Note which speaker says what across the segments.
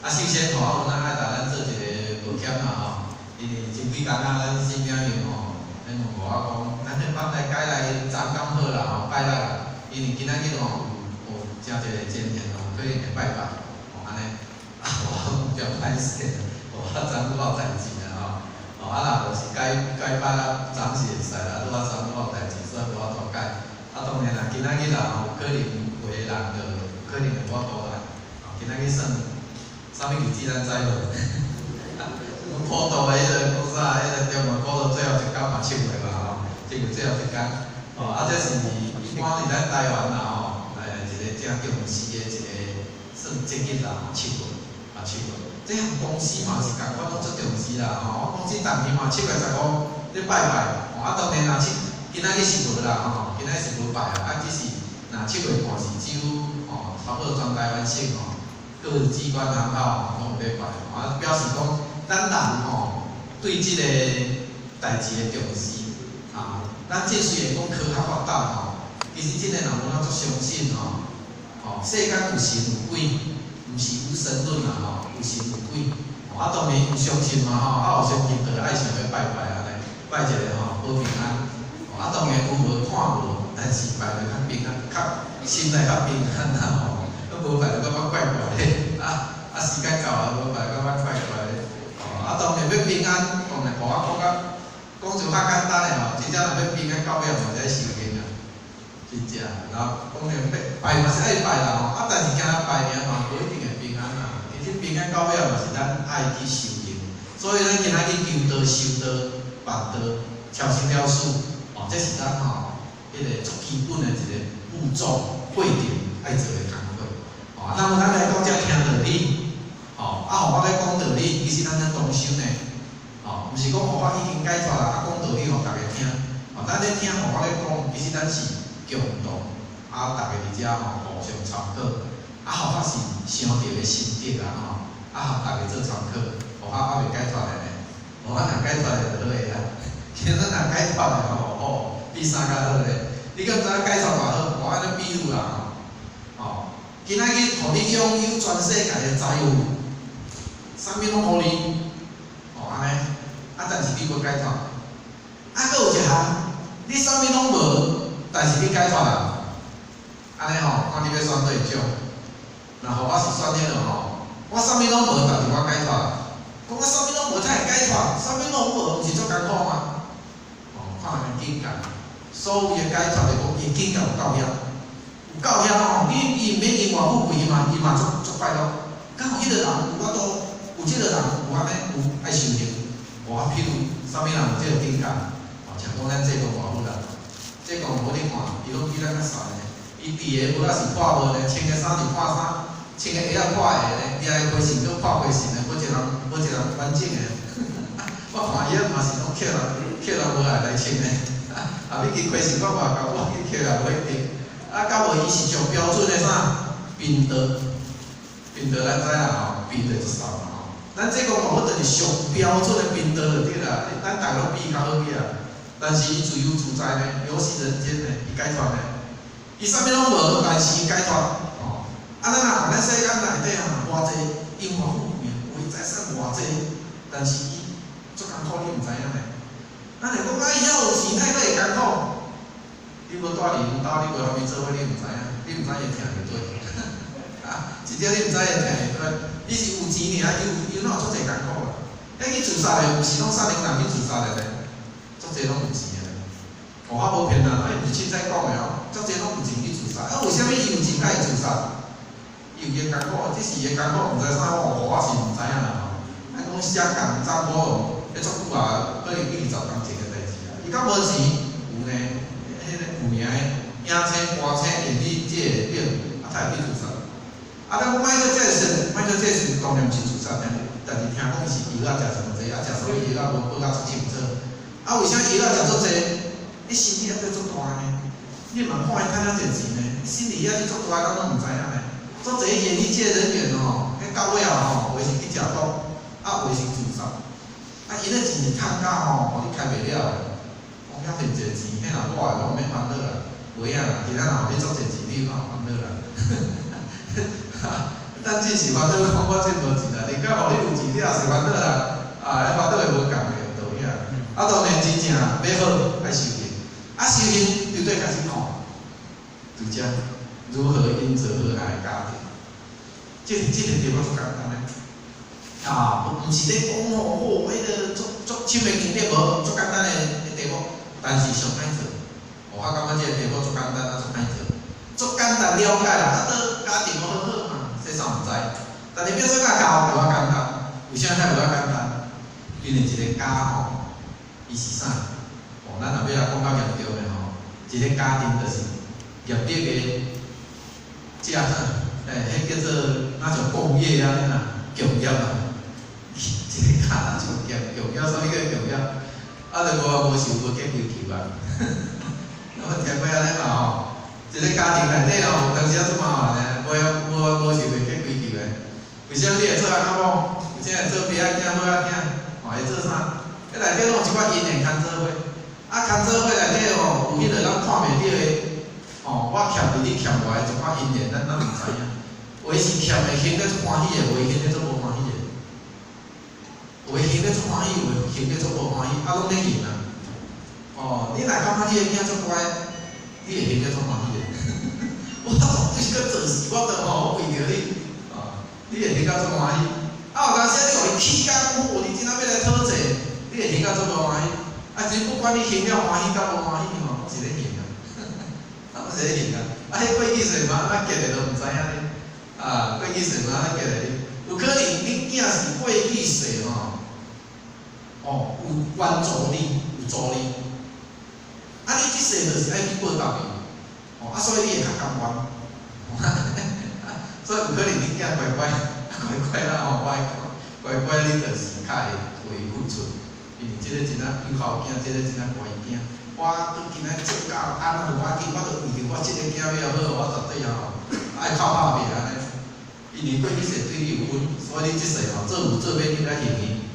Speaker 1: 啊，首先吼，我有哪愛共咱做一个抱歉啦吼，因為前幾工啊，咱新朋友吼，咧問我講，咱這放來改來昨昏好啦吼，拜六啦，因為今仔日吼有誠濟個前賢吼，可能會拜拜，吼按呢，啊，我較歹勢，我昨昏有代誌啦吼，吼啊若無是改改拜六，昨是會使啦，拄仔昨昏有代誌，所以無法度改。啊，當然啦，今仔日啦吼，有可能有的人就有可能會無法度來，吼，今仔日算啥物日子咱知無？普渡的彼個講啥？彼個中元普渡最後一工嘛7月嘛吼，7月最後一工，吼啊，這是一般佇咱台灣啦吼，一個誠重視的一個算節日啦吼，七月啊七月，這項公司嘛是仝款攏足重視啦吼，我公司逐年嘛7月15咧拜拜，吼啊當然啦七，今仔日是無啦吼，今仔日是無拜啊，啊只是若七月半是幾乎吼，差不多全台灣省吼，各機關行號吼攏有咧拜，啊表示講咱人吼對這個代誌的重視啊。咱這雖然講科學發達吼，其實這個人無哪足相信吼，吼世間有神有鬼，毋是無神論啦吼，有神有鬼。啊當然有相信嘛吼，啊有相信就愛想欲拜拜按呢，拜一个吼保平安。啊當然有無看無，但是拜得較平安，較心內較平安啦吼。啊無拜就感覺怪怪的，啊啊時間到啊無拜感覺怪怪的。哦，啊當然欲平安，當然互我講較講就較簡單的吼，真正若欲平安到尾嘛是愛修行啊，真正。然後當然欲拜嘛是愛拜啦吼，啊但是干焦拜爾嘛無一定會平安啦。其實平安到尾嘛是咱愛去修行，所以咱今仔日求道、修道、辦道、超生了死，哦，這是咱吼彼個足基本的一個步驟、過程愛做的工課。哦，啊，那麼咱來講遮聽道理，吼，啊，予我咧講道理，其實咱咧同修呢，吼，毋是講佛法已經解脫啦，啊，講道理予大家聽，吼，咱咧聽佛法咧講，其實咱是共同，啊，大家佇遮吼互相參考，啊，佛法是相著的心得啦吼，啊，予大家做參考，佛法猶未解脫的呢，無咱若解脫的就好個啊，其實咱若解脫的吼，吼，比啥較好咧？你敢知影解脫偌好？我按呢比喻啦吼，吼，今仔日予你擁有全世界的財富，啥物攏予你，吼按呢，啊，但是你無解脫。啊，閣有一項，你啥物攏無，但是你解脫啦，按呢吼，看你欲選佗一種。若予我是選彼個吼，我啥物攏無，但是我解脫。講我啥物攏無才會解脫，啥物攏無，毋是足艱苦嗎？哦，看人的境界。所謂的解脫，就講伊境界有夠遐，有夠遐吼，你伊毋免榮華富貴嘛，伊嘛足足快樂。敢有彼個人有法度，有這個人有按呢有愛修行，無譬如啥物人有這個境界，哦，像講咱濟公大夫啦，濟公大夫你看，伊攏比咱較瘦呢，伊佇个無仔是破無呢，穿的衫是破衫，穿的鞋仔破鞋呢，掠的批信閣破批信呢，無一人無一人完整的。我看伊仔嘛是攏捡人捡人無愛來穿的，啊，你去批信我嘛共我去捡也無一定。啊，到尾伊是上標準的啥？貧道，貧道咱知啦吼，貧就足瘦嘛吼。咱濟公大夫就是上標準的貧道就對啦，咱逐个攏比伊較好去啊。但是伊自由自在呢，遊戲人間呢，伊解脫呢，伊啥物攏無，但是伊解脫吼。啊，咱若看咱世間內底啊，偌濟榮華富貴，有財產偌濟，但是伊足艱苦，你毋知影呢。咱會講啊，伊遐有錢，哪會閣會艱苦？你無蹛佇𪜶兜，你無共伊做伙，你毋知影，你毋知伊疼佇佗。啊，真正你毋知伊疼佇佗。伊是有錢爾，伊有伊哪有足濟艱苦啊？彼去自殺的，毋是攏少年人去自殺的呢？足濟攏有錢的。哦，我無騙人，伊毋是凊彩講的哦，足濟攏有錢去自殺。啊，為啥物伊有錢愛自殺？伊有伊的艱苦，這是伊的艱苦，毋知啥，我我是毋知影啦吼。咱講香港張國榮，彼足久啊，可能20工前的代誌啊。伊敢無錢？有呢，彼个有名的影星、歌星、演藝界的頂，啊，才會去自殺。啊，咱講邁克傑克遜，邁克傑克遜當然毋是自殺，但是聽講伊是藥仔食傷濟，啊，食啥物藥仔無報甲足清楚。啊，為啥藥仔食足濟？你心理壓力足大呢？你嘛看伊趁遐濟錢呢？心理壓力足大，咱攏毋知影呢。足濟演藝界人員吼，彼到尾仔吼，有的是去食毒，啊，有的是自殺。啊，𪜶的錢是趁甲吼，予你開袂了的。講遐濟濟錢，彼若我的攏毋免煩惱啦。袂啊啦，其他人予你足濟錢，你有哪有煩惱啦？咱只是煩惱講我這無錢啊，人家予你有錢，你也是煩惱啦，啊，彼煩惱會無仝的道理啊。啊，當然真正要好愛修行，啊，修行就對開始看，就遮如何營造和諧家庭。這個題目足簡單的，啊，毋是咧講吼，哦，彼个足足深的經典無，足簡單的題目，但是上歹做。我感覺這個題目足簡單啊，足歹做，足簡單了解啦，啊，都家庭好好嘛，世上毋知。但是欲做甲到無遐簡單，為啥物無遐簡單？因為一個家吼，伊是啥？哦，咱若欲來講較嚴重的吼，一個家庭就是業力的這啥？欸，彼叫做若像共業按呢啦，共業啊。一個家若像共業，啥物叫共業？啊，就無啊無受無結跪球啊。我聽過按呢嘛吼，一個家庭內底吼，有當時仔足麻煩的，無啊無啊無受袂結跪球的。為啥物你會做翁仔某？為啥會做爸仔囝母仔囝？吼，會做啥？彼內底攏有一寡因緣牽做伙，啊牽做伙內底吼，有彼个咱看袂著的，吼，我欠你，你欠我的一寡因緣，咱毋知影。有的是欠的，還得足歡喜的，有的還得足無歡喜的。有的還得足歡喜，有的還得足無歡喜，啊，攏咧還啊。哦，你若感覺你的囝足乖，你會還得足歡喜的。我絕對閣做事，我都吼為著你，哦，你會還甲足歡喜。啊，有當時你予伊氣甲講，哦，你今仔欲來討債，你會還甲足無歡喜。啊，其實不管你還了歡喜佮無歡喜吼，攏是咧還啊，攏是咧還啊。啊，彼過去世嘛，按怎結的都毋知影咧。啊，過去世嘛按怎結的？有可能恁囝是過去世吼，哦，有援助你，有助你。啊，你這世就是愛去報答伊，哦，啊，所以你會較甘願。所以有可能恁囝乖乖，乖乖啦吼，我愛講，乖乖你就是較會為伊付出，因為這个真正有孝囝，這个真正乖囝。我拄今仔做到按怎無要緊，我著為著我這个囝欲好，我絕對吼愛靠拍拚按呢。因為過去世對你有恩，所以你這世吼做有做歹，你愛還伊。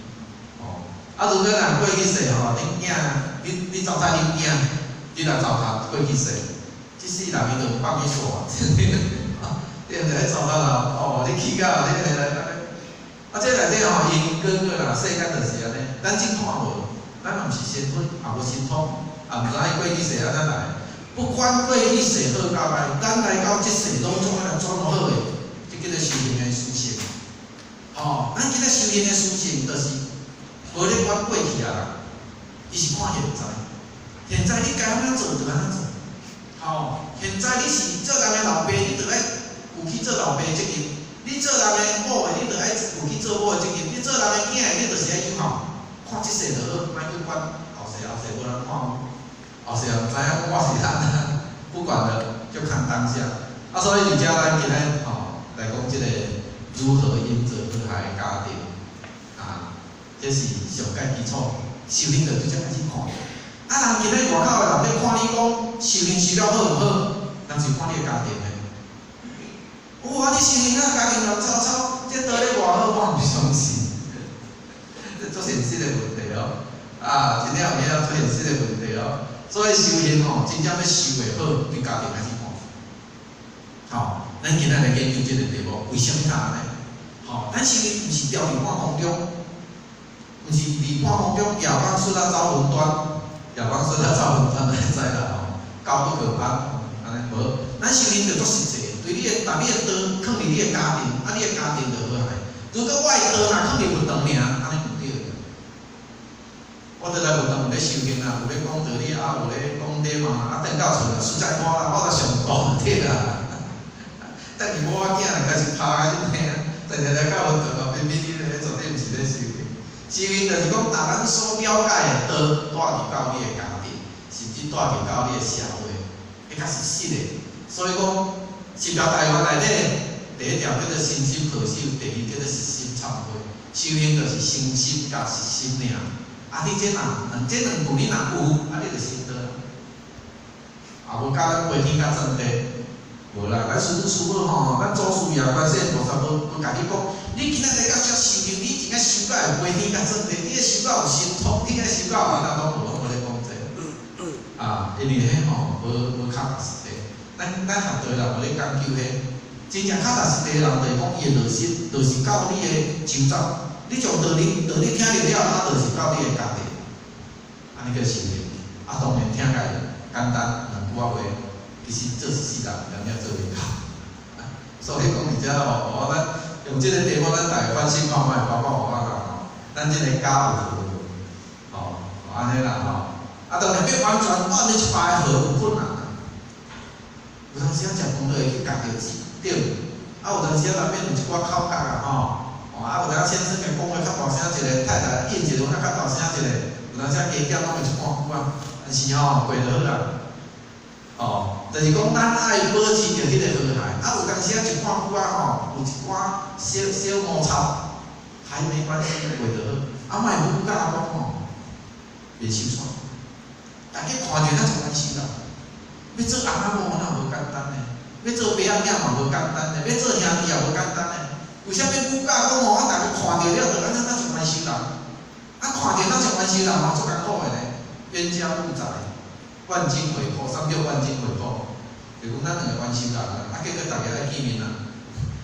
Speaker 1: 哦，啊，如果若過去世吼，恁囝，你糟蹋恁囝，你若糟蹋過去世，這世人伊就毋放你煞，對毋對？糟蹋啦，哦，你氣到你來來來，啊，這內底吼，因果果啦，世間就是按呢，咱只看無，咱嘛毋是神通，也無神通，也毋知影伊過去世按怎來。不管過去世好佮歹，咱來到這世攏總愛來轉好的，這叫做修行的思想。吼，咱今仔修行的思想就是無咧管過去啊啦，伊是看現在。現在你該按怎做就按怎做。吼，現在你是做人的老爸，你就愛有去做老爸的責任；你做人的某的，你就愛有去做某的責任；你做人的囝的，你就是愛友好。看這世就好，莫去管後世，後世無人看。後世也毋知影講我是按怎，不管了，就看當下。啊，所以佇遮咱今仔吼來講這個如何營造和諧的家庭，啊，這是上蓋基礎。修行就對遮開始看。啊，人今仔外口的人咧看你講修行修了好毋好，人是看你的家庭的。哇，你修行啊，家庭亂糟糟，這道理偌好，我毋相信。這足現實的問題哦。啊，真正有影足現實的問題哦。所以修行吼，真正欲修會好，對家庭開始看。吼，咱今仔來研究這個題目，為啥物按呢？吼，咱修行毋是吊佇半空中，毋是佇半空中遙望出啊走雲端，遙望出啊走雲端，你知啦吼，高不可攀，按呢無。咱修行就足實際，對你的，逐你的道囥佇你的家庭，啊，你的家庭就和諧。如果我的道若囥佇佛堂爾，按呢毋對。我佇來佛堂有咧修行啊，有咧講道理啊，有咧講禮嘛，啊，轉到厝啦，實在我啦，我就上道對啦。等伊某仔囝開始拍開始聽，定定來到佛堂哦，偏偏你咧，絕對毋是咧修行。修行就是講，逐咱所了解的道，帶入到你的家庭，甚至帶入到你的社會，彼較是實的。所以講，十條大願內底，第一條叫做誠心賀守，第二叫做實心懺悔。修行就是誠心佮實心爾。啊，你這若兩這兩步你若有，啊，你就成道。啊，無佮咱飛天佮鑽地，無啦。咱師父師母吼，咱祖師爺觀世音菩薩無無共你講，你今仔來到遮修行，你一定愛修到會飛天佮鑽地，你愛修到有神通，你愛修到按怎攏無，攏無咧講這個。啊，因為彼吼無無較實際。咱學道人無咧講究彼，真正較踏實地的人，就是講伊的內心，就是到你的周遭，你將道理道理聽著了，啊，就是到你的家底，按呢叫修行。啊，當然聽起來簡單兩句仔話，其實做一世人連了做袂到。所以講佇遮吼，哦，咱用這個題目，咱逐家反省看覓，包括我啦吼，咱這個家有和無？吼，按呢啦吼。啊，當然欲完全100%和有困難啦。有當時仔食飯都會去共著對，啊，有當時仔難免有一寡口角啊吼，哦，啊，有當先生講話較大聲一下，太太應一下，較大聲一下，有當時加減攏會一半久啊，但是吼過就好啦。哦，就是講咱愛保持著彼個和諧，啊，有當時仔一半久啊吼，有一寡小小摩擦，還沒關係，過就好。啊，莫母教講吼，袂受創。大家看著咱就關心啦。欲做翁仔某哪無簡單呢？欲做爸仔囝嘛無簡單呢？欲做兄弟也無簡單呢？為啥物母教講吼？啊，逐家看著了就按呢咱就關心人？啊，看著咱就關心人嘛，足艱苦的呢。冤家路窄，萬金回扣，啥物叫萬金回扣？就講咱兩個冤仇人啊，啊，結果逐家愛見面啊，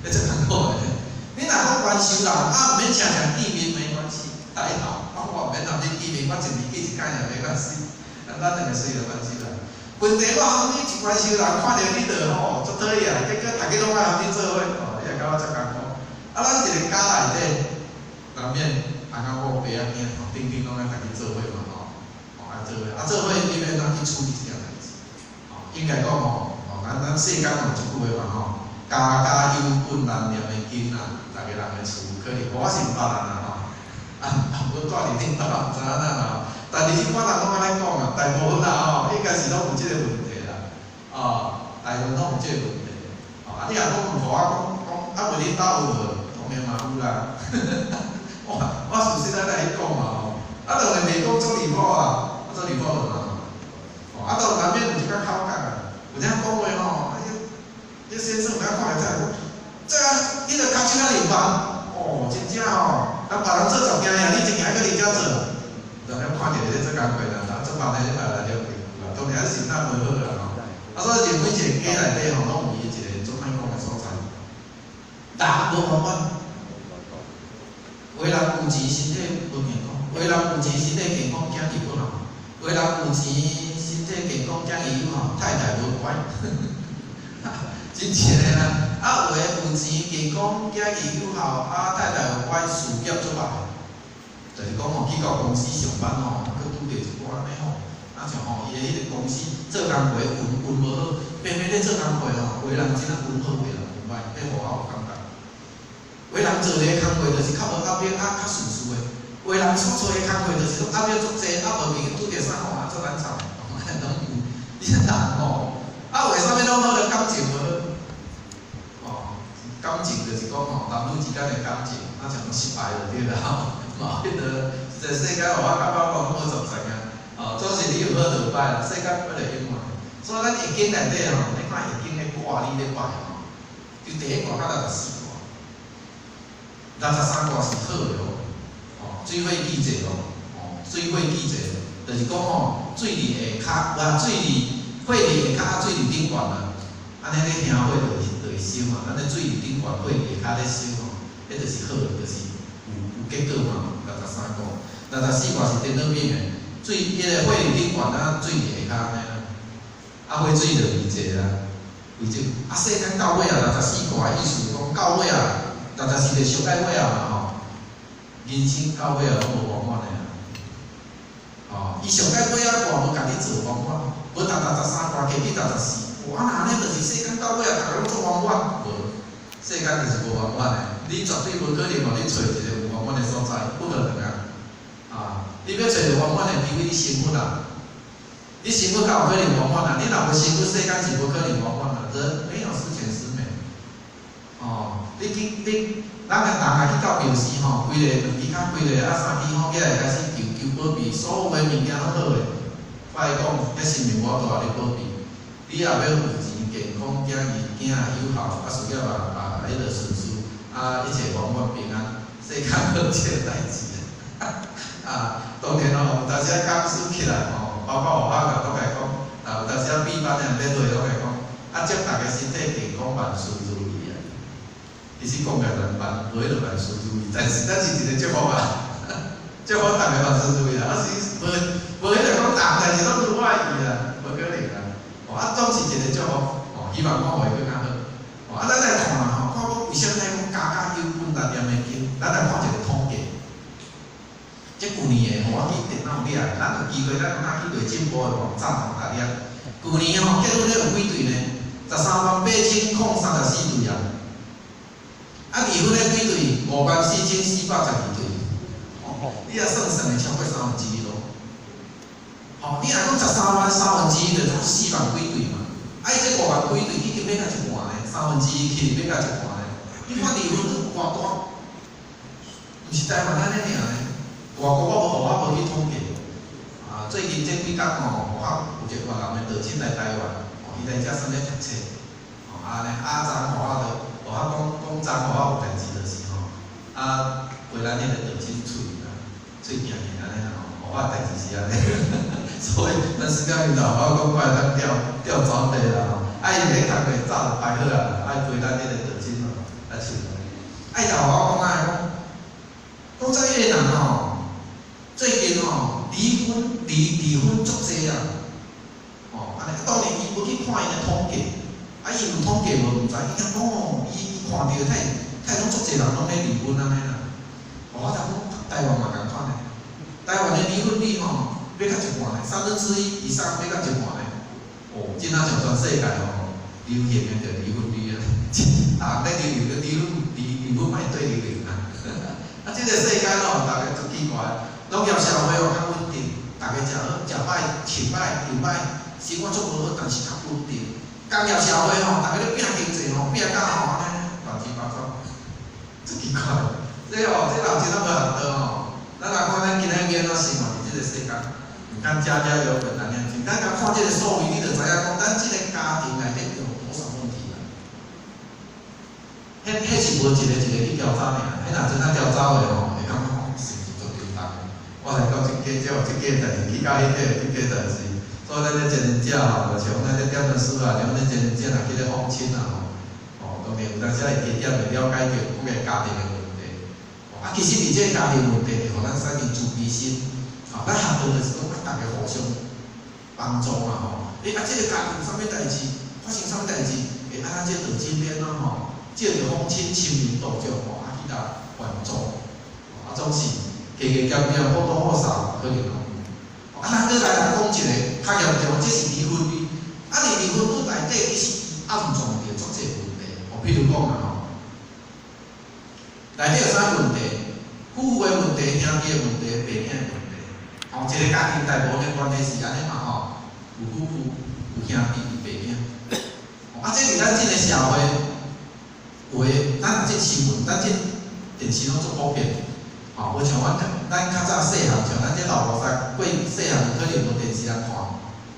Speaker 1: 彼足艱苦的呢。你若講冤仇人，啊，毋免常常見面沒關係，還好，啊，我毋免含你見面，我一年見一擺也沒關係。啊，咱兩個雖然冤仇人，問題我含你一冤仇人，看著你就吼足討厭，結果逐家攏愛含你做伙，哦，你也感覺足艱苦。啊，咱一個家內底，難免翁仔某爸仔囝吼，頂頂攏愛逐家做伙嘛吼，哦，愛做伙，啊，做伙你欲按怎去處理這件代誌？吼，應該講吼，哦，咱世間有一句話嘛吼，家家有本難念的經啊，逐个人的厝可能我是毋捌啦吼，啊，無住佇恁兜毋知按怎啦，但是一般人攏按呢講啊，大部分啦吼，應該是攏有這個問題啦，哦，大部分攏有這個問題，哦，啊，你若講問予我講講，啊，無恁兜有無？當然嘛有啦，我事實仔來講嘛吼，啊，當然袂講足離譜啊，啊，足離譜就麻煩，哦，啊，當然難免有一寡口角啊，有影講話吼，啊，彼先生有影看會太講，這個你著跤手仔入房，哦，真正吼，人別人做十件爾，你一件閣佇遮做，當然看著咧做工課啦，啊，做慢的咧來來了去，當然心態無好啦吼，啊，所以每一個家內底吼，攏有伊一個足歹講的所在，人無圓滿，有的人有錢身體無健康，有的人有錢身體健康，囝兒不好；有的人有錢身體健康，囝兒有吼，太太無乖，真正的啦。啊，有的有錢健康，囝兒有孝，啊，太太又乖，事業足歹。就是講吼，去到公司上班吼，閣拄著一寡按呢吼，啊像吼，伊的彼個公司做工課運運無好，偏偏咧做工課吼，有的人真正運好，有的人運歹，彼予我有感覺。有的人做一个工課就是較無壓迫，啊較順遂的；有的人所做的工課就是講壓迫足濟，啊無閒拄著啥吼，啊足難慘，攏有。你人吼，啊有的啥物攏好，著感情無好。哦，感情就是講吼，男女之間的感情，啊像講失敗就對啦吼。嘛，彼個這個世間予我感覺講無實在啊，哦，總是你有好就有歹啦，世間不就永遠。所以咱易經內底吼，你看易經的卦理咧擺吼，就第一卦到64卦，63卦是好的哦，哦，水火既濟哦，哦，水火既濟，就是講吼，水佇下跤，哇，水佇火佇下跤，水佇頂懸啊，按呢咧聽火就會燒嘛，咱的水佇頂懸，火佇下跤咧燒吼，彼就是好的，就是有結果嘛。63卦，64卦是顛倒變的，水彼個火佇頂懸啊，水佇下跤按呢啦，啊火水就為濟啦，為這啊世間到尾啊，六十四卦的意思講到尾啊，六十四個上蓋尾啊嘛吼，人生到尾啊攏無圓滿的啊，哦，伊上蓋尾仔卦無共你做圓滿，無逐63卦加去六十四，哇，啊若按呢就是世間到尾啊，逐个攏做圓滿，無，世間就是無圓滿的，你絕對無可能予你揣一個有圓滿的所在，不可能啊！啊，你欲揣著圓滿的，除非你成佛啦，你成佛才有可能圓滿啊！你若無成佛，世間是無可能圓滿啊！人沒有十全十美，哦，你去你，咱個人啊去到廟寺吼，規個兩支跤，規个啊三支吼，起來開始求求保庇，所有的物件攏好的。我來講，彼神明無法度予你保庇。你若欲有錢、健康、囝兒囝有孝，啊事業啊啊彼个順遂，啊一切圓滿平安，世間無這個代誌。啊，當然咯，有當時啊講師起來吼，包括我啊，攏共講，啊有當時啊閉班的禮會攏會講，啊祝大家身體健康，萬事如意啊。其實講起來萬無彼落萬事如意，但是咱是一個祝福啊，祝福逐家萬事如意啊，啊是無無彼個講逐項代誌攏如我意啊，無可能啊，哦啊總是一個祝福，哦希望講予伊閣較好，哦啊咱來看吼，看講為啥物咱講家家有本難念的經，咱來看一個統計。這舊年的吼，我去電腦掠，咱有機會咱通去內政部的網站吼，來掠。舊年吼結婚的有幾對呢？138,034對啊。啊，離婚的幾對？54,412對。哦，你若算算會超過三分之一咯。吼，你若講十三萬三分之一，就差四萬幾對嘛。啊，伊這五萬幾對已經欲到一半呢，三分之一去欲到一半呢。你看離婚率偌大，毋是台灣按呢爾呢。外國我無，我無去統計。啊，最近這幾工吼，我有一個越南的道親來台灣，哦，伊來遮耍咧讀冊，哦，啊呢，啊昨予我就，予我講講昨予我有代誌就是吼，啊，陪咱彼個道親喙啦，喙行行按呢啦吼，我代誌是按呢，所以咱師長伊就予我講，我會當調調轉地啦吼，啊伊咧工課早就排好啊，愛陪咱彼個道親吼來喙。啊伊就予我講啊，講講這越南吼。最近吼離婚離離婚足濟啊！哦，按呢，當然伊無去看𪜶的統計，啊伊有統計無毋知，伊講哦，伊伊看著太太攏足濟人攏咧離婚按呢啦。哦，我就講台灣嘛仝款的，台灣的離婚率吼欲到一半呢，三分之一以上欲到一半呢。哦，真啊像全世界吼流行的就離婚率啊，啊，咧流行離婚離離婚莫對流行啊。啊，這個世間吼，逐家足奇怪。農業社會哦較穩定，逐家食好、食歹、穿歹、用歹，生活足無好，但是較穩定。工業社會吼，逐家咧拼經濟吼，拼甲吼按呢亂七八糟，足奇怪。這哦，這人真啊無學道吼。咱來看咱今仔日按怎生活佇這個世間，你看家家有本難念經。咱共看這個數字，你就知影講，咱這個家庭內底有多少問題啊？彼彼是無一個一個去調查爾，彼若真正調查的吼，會感覺講是毋是足簡單？我來講，這個這這個代誌，去到彼個這個代誌，所以咱這前人者吼，就像咱這點傳師啊，像咱前人者若去咧訪親啊吼，哦，當然有當時會加減會了解著各個家庭的問題。啊，其實佇這個家庭問題會予咱產生慈悲心，吼，咱學道就是講愛逐家互相幫助嘛吼。欸，啊，這個家庭有啥物代誌，發生啥物代誌，會啊，咱這道親免啊吼，借著訪親親民道眾吼，啊去共援助，啊，總是。加加減減或多或少可能攏有。啊，咱閣來來講一個較嚴重，這是離婚率。啊，佇離婚率內底，其實伊暗藏著足濟問題。哦，比如講啊吼，內底有啥問題？夫婦的問題、兄弟的問題、爸囝的問題。吼，一個家庭大部分的關係是按呢嘛吼，有夫婦、有兄弟、有爸囝。啊，這佇咱這個社會，有的咱這新聞、咱這電視攏足普遍。吼，無像阮咱較早細漢，像咱這老路仔過細漢，可能無電視通看。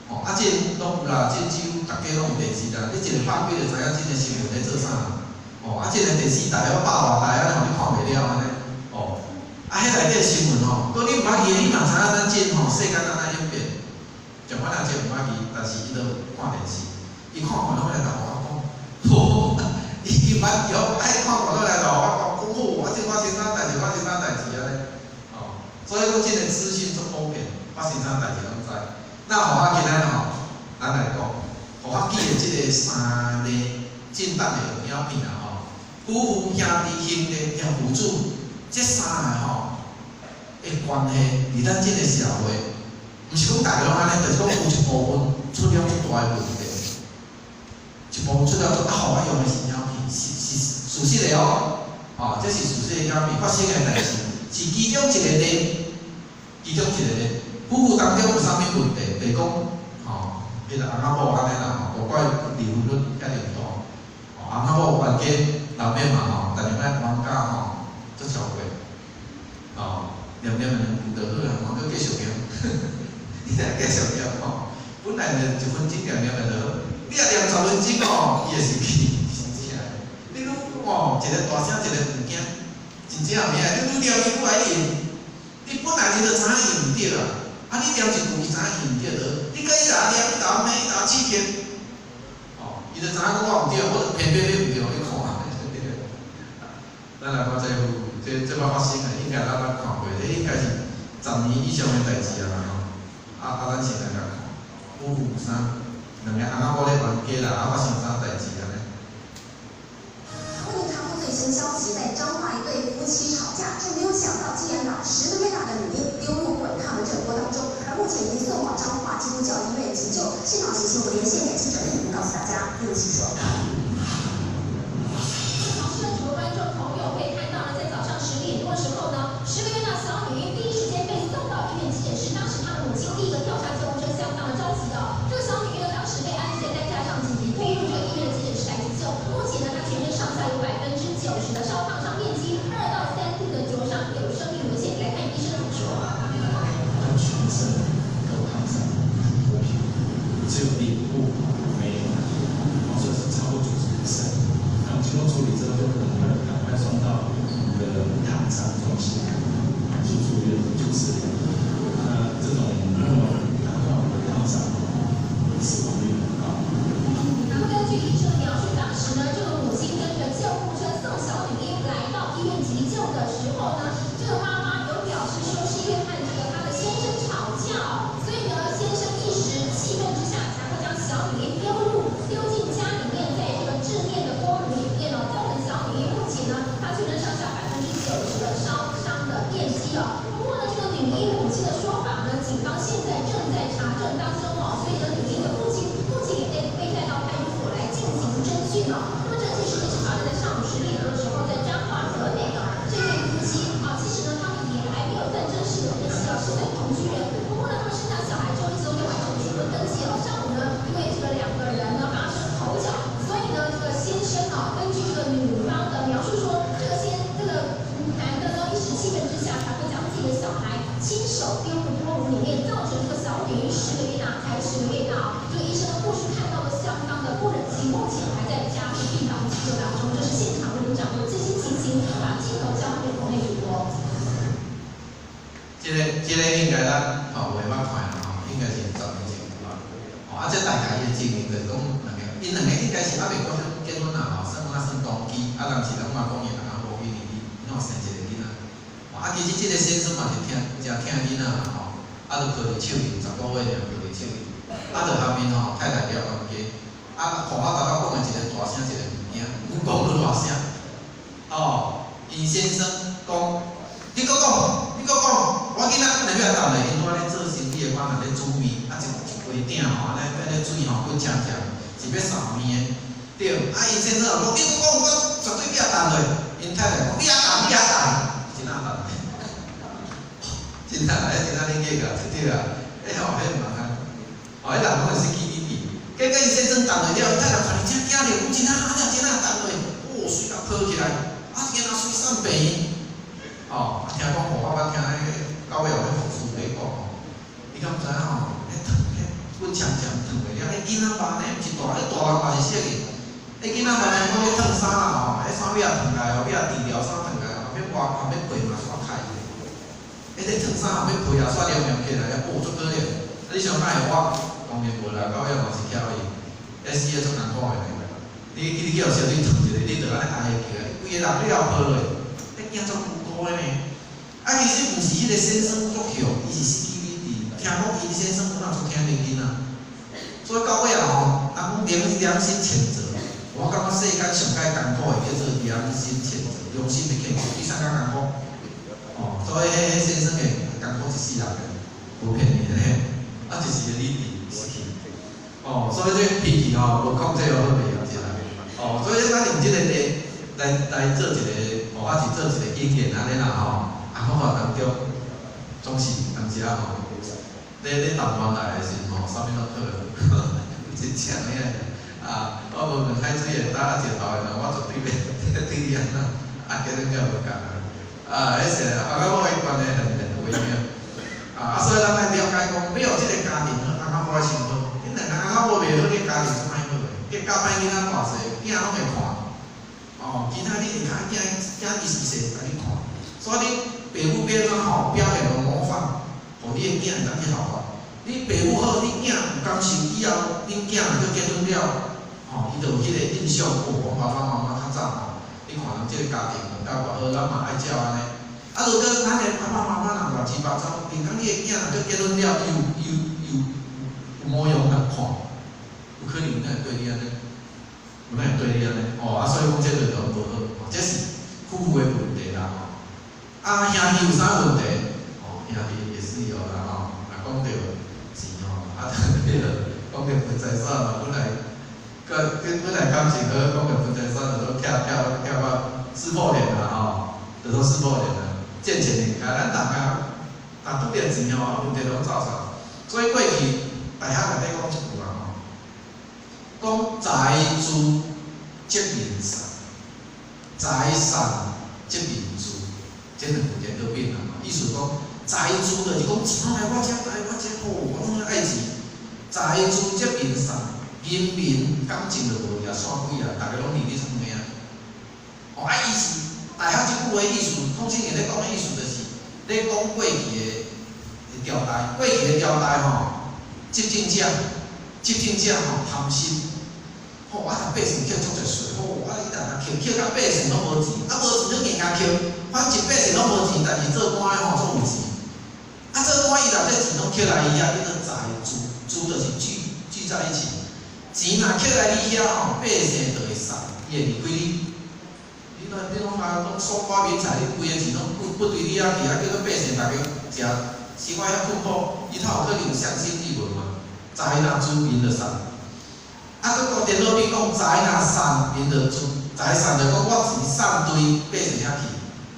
Speaker 1: 吼，啊，這攏有啦，這幾乎逐家攏有電視啦。你一个拍開就知影這个新聞咧做啥。吼，啊，這個電視台有百外台，按呢予你看袂了按呢。哦，啊，彼內底新聞吼，閣你毋捌去的，你嘛知影咱這吼世間按怎演變。像阮阿姐毋捌去，但是伊都看電視，伊看看攏來共我講，吼，伊伊毋捌伊愛看看攏來共我講，講好，啊，這發生啥代誌，發生啥代誌按呢。哦，所以講這個資訊足普遍，發生啥代誌攏知。那予我今仔吼，咱來講，予我記得這個三個震動的影片啊吼，夫婦兄弟兄弟兄父子，這三个吼的關係，佇咱這個社會，毋是講逐家攏按呢，就是講有一部分出了足大的問題，一部分出了足啊，予我用的是影片，是是事實的哦，哦，這是事實的影片，發生的代誌，是其中一個例，其中一個例，夫婦當中有啥物問題？就是講，吼，彼個翁仔某按呢啦吼，無怪離婚率遐爾大，吼，翁仔某冤家難免嘛吼，逐日愛冤家吼，足超過，吼，念念兩句就好啊，莫閣繼續念，你若繼續念吼，本來就一分鐘念念就好，你若念10分鐘吼，伊會生氣，真正。你愈吼一個大聲一個毋驚，真正有影，你愈念伊愈愛應，你本來你就知影伊毋對啊，啊你念一句伊知影伊毋對就好，你閣伊若念伊共罵伊共刺激，哦，伊就知影講我毋對，我就偏偏欲毋對予你看，對。咱來看這幅，這這擺發生的，應該咱捌看過，這應該是10年以上的代誌啊啦吼。啊啊，咱先來共看，夫婦三兩个翁仔某咧冤家啦，啊發生啥代誌按呢？
Speaker 2: 為您查出最新消息，在彰化一對夫妻吵架，卻沒有想到竟然把10個月大的女嬰丟入滾燙的熱鍋當中，而目前已經送往彰化基督教醫院急救。現場實情，我們連線記者麗婷告訴大家，麗婷說。
Speaker 3: 主觀眾朋友可以看到呢，在早上10點多的時候呢，10個月大小女嬰第一時間被送到醫院急診室。當時她的母親第一個跳下救護車，相當的着急哦。這個小女嬰呢，當時被安置在擔架上，緊急推入這個醫院的急診室來急救。目前呢，她全身上下有90%的燒燙傷面積，2到3度的灼傷，有生命危險。來看醫生怎麼說。
Speaker 4: 他全身都燙傷，脫皮，只有臉部沒有，所以是超過90%。那我們經過處理之後，就趕快送到我們的燙傷中心去住院做治療。那這種那麼大範圍的燙傷，死亡率很高。
Speaker 3: 然後根據醫生的描述，當時呢，這個母親跟着救護車送小女嬰來到醫院急救的時候呢，這個媽媽有表示說是因為和這個她的先生吵架，所以呢，先生一時氣憤之下才會將小女嬰丟進家裡面，在這個製麵的鍋爐裡面哦，造成小女嬰目前呢，她全身上下90%的燒傷的面積哦。不過呢，這個女嬰母親的說法呢，警方現在正在查證當中哦，所以呢，女嬰的父親目前也被帶到派出所來進行偵訊哦。那麼這起事件是發生在上午10點多的時候，在彰化和美哦，這對夫妻啊，其實呢，他們也還沒有算正式的夫妻啊，是算同居人。不過呢，他們生下小孩之後一直都沒有完成結婚登記哦。上午呢，因為這個兩個人呢發生口角，所以呢，這個先生啊，根據這個女方的描述說，這個男的呢一時氣憤之下，才會將自己的小孩親手丟入鍋爐裡面，造成這個小女嬰十個月大，才十個月大哦。這個醫生的護士看到了相當的不忍心，目前還在加護病房急救當中。這是現場為您掌握最新情形，把鏡頭交給國內主播。
Speaker 1: 這個應該咱吼有捌看啦吼，應該是10年前有啊。哦，啊，這大概伊的情形就是講兩个，𪜶兩个應該是猶未結婚啦吼，算啊算同居，啊，人是人嘛講伊翁仔某，因為伊拢有生一个囡仔。啊，其實這個先生嘛是疼，誠疼囡仔啦吼，啊，就抱佇手裡，10個月爾抱佇手裡，啊，就含𪜶吼太太了冤家，啊，互我頭拄講的一個大聲，一個毋驚，阮講愈大聲，哦，𪜶先生講，你閣講，你閣講，我囡仔可能欲來擔咧，𪜶拄仔咧做生意的，我若咧煮麵，啊一一鍋鼎吼，按呢按呢水吼滾戕戕，是欲掃麵的，對，啊，𪜶先生就講，你閣講，我絕對欲擔落，𪜶太太講，你猶擔，你猶擔，真正擔，真正，彼真正恁計較，對啊，彼吼，彼毋通，哦，彼人攏會死記記記，結果𪜶先生擔落了，𪜶太太看伊真驚著，講真正啊，真正擔落，哦，水共泡起來，啊，今仔水送病院。哦，聽講吼，我捌聽彼个到尾後彼護士咧講吼，你敢知影吼？彼燙，彼滾戕戕燙袂了，彼囡仔肉呢，毋是大，彼大人嘛是熟去。彼囡仔肉呢，講咧燙衫啦吼，彼衫尾仔燙來吼，尾仔治療衫燙來，後尾抹後尾皮嘛煞開。彼個燙衫後尾皮也煞黏黏起來，哦，足可憐。啊，你想敢會我？當然無啦，到尾嘛是翹伊，彼死得足艱苦的呢。你去予燒水燙一下，你就按呢哀叫，規个人你也抱落，彼囝足無辜的呢。啊，其實毋是彼個先生足凶，伊是死記敏智。聽講𪜶先生本來足疼恁囡仔，所以到尾仔吼，人講良心譴責，我感覺世間上蓋艱苦的叫做良心譴責，良心的譴責比啥較艱苦？哦，所以彼先生會艱苦一世人的，無騙你的，啊，就是個理智失去。哦，所以這個脾氣吼，無控制好袂曉食。哦，所以咱用這個例來做一個，哦，抑是做一個引言按呢啦吼。啊，我看當中總是當時仔吼，咧台灣來的時吼，啥物攏好，真正的啊，我無問海水會打一個頭的人，我絕對欲對伊按怎，啊，結論了無仝啊。啊，彼是啊，我的關係很微妙。啊，所以咱愛了解講，沒有這個家庭好，翁仔某愛生好。恁兩個翁仔某袂好，你家庭怎歹好的？結教歹囡仔大細，囝攏會看。哦，其他你下跤囝囝伊是勢共你看，所以你爸母欲按怎吼表現予模範，予你的囝會當去學法。你爸母好，你囝有感受，以後恁囝若閣結婚了，吼，伊就有彼個印象。哦，阮爸爸媽媽較早吼，你看人這个家庭環境偌好，咱嘛愛照按呢。啊，如果咱的爸爸媽媽若亂七八糟，平講你的囝若閣結婚了，伊有模樣通看，有可能哪會對你按呢？有哪會對你按呢？哦，啊，所以講這個就無好，哦，這是夫婦的問題啦，吼。啊，兄弟有啥問題？哦，兄弟也是有啦，吼。若講著錢吼，啊，彼个講著分財產嘛，本來，閣本來感情好，講著分財產就都拆拆拆到撕破臉啦，吼，就都撕破臉啦。見錢眼開，咱人啊，若拄著錢吼，問題攏走煞。所以過去大學內底講一句話吼，講財聚則民散，財散則民聚，這兩句顛倒變啦。意思講財聚就是講錢攏來我遮，來我遮，吼，我攏愛錢。財聚則民散，人民感情就無去啊，散鬼啊，逐家攏離你創咩啊？哦，啊，意思，大學這句話意思，統稱咧講的意思就是，咧講過去的朝代，過去的朝代吼，執政者，執政者吼貪心，吼啊，百姓抾足濟稅，吼啊，伊逐日抾抾甲百姓攏無錢，啊無錢攏硬共抾，反正百姓攏無錢，但是做官的吼足有錢，啊做官伊若這錢攏抾來伊遐，叫做財聚，聚就是聚聚在一起，錢若抾來你遐吼，百姓就會散，伊會離開你。你攏你攏啊攏爽快免財，你規个錢攏不不對你遐去，啊叫做百姓逐家食生活遐困苦，伊頭有可能有向心力無嘛？財若聚，民就散。啊，閣講顛倒變講財若散，民就聚。財散就講我錢散對百姓遐去，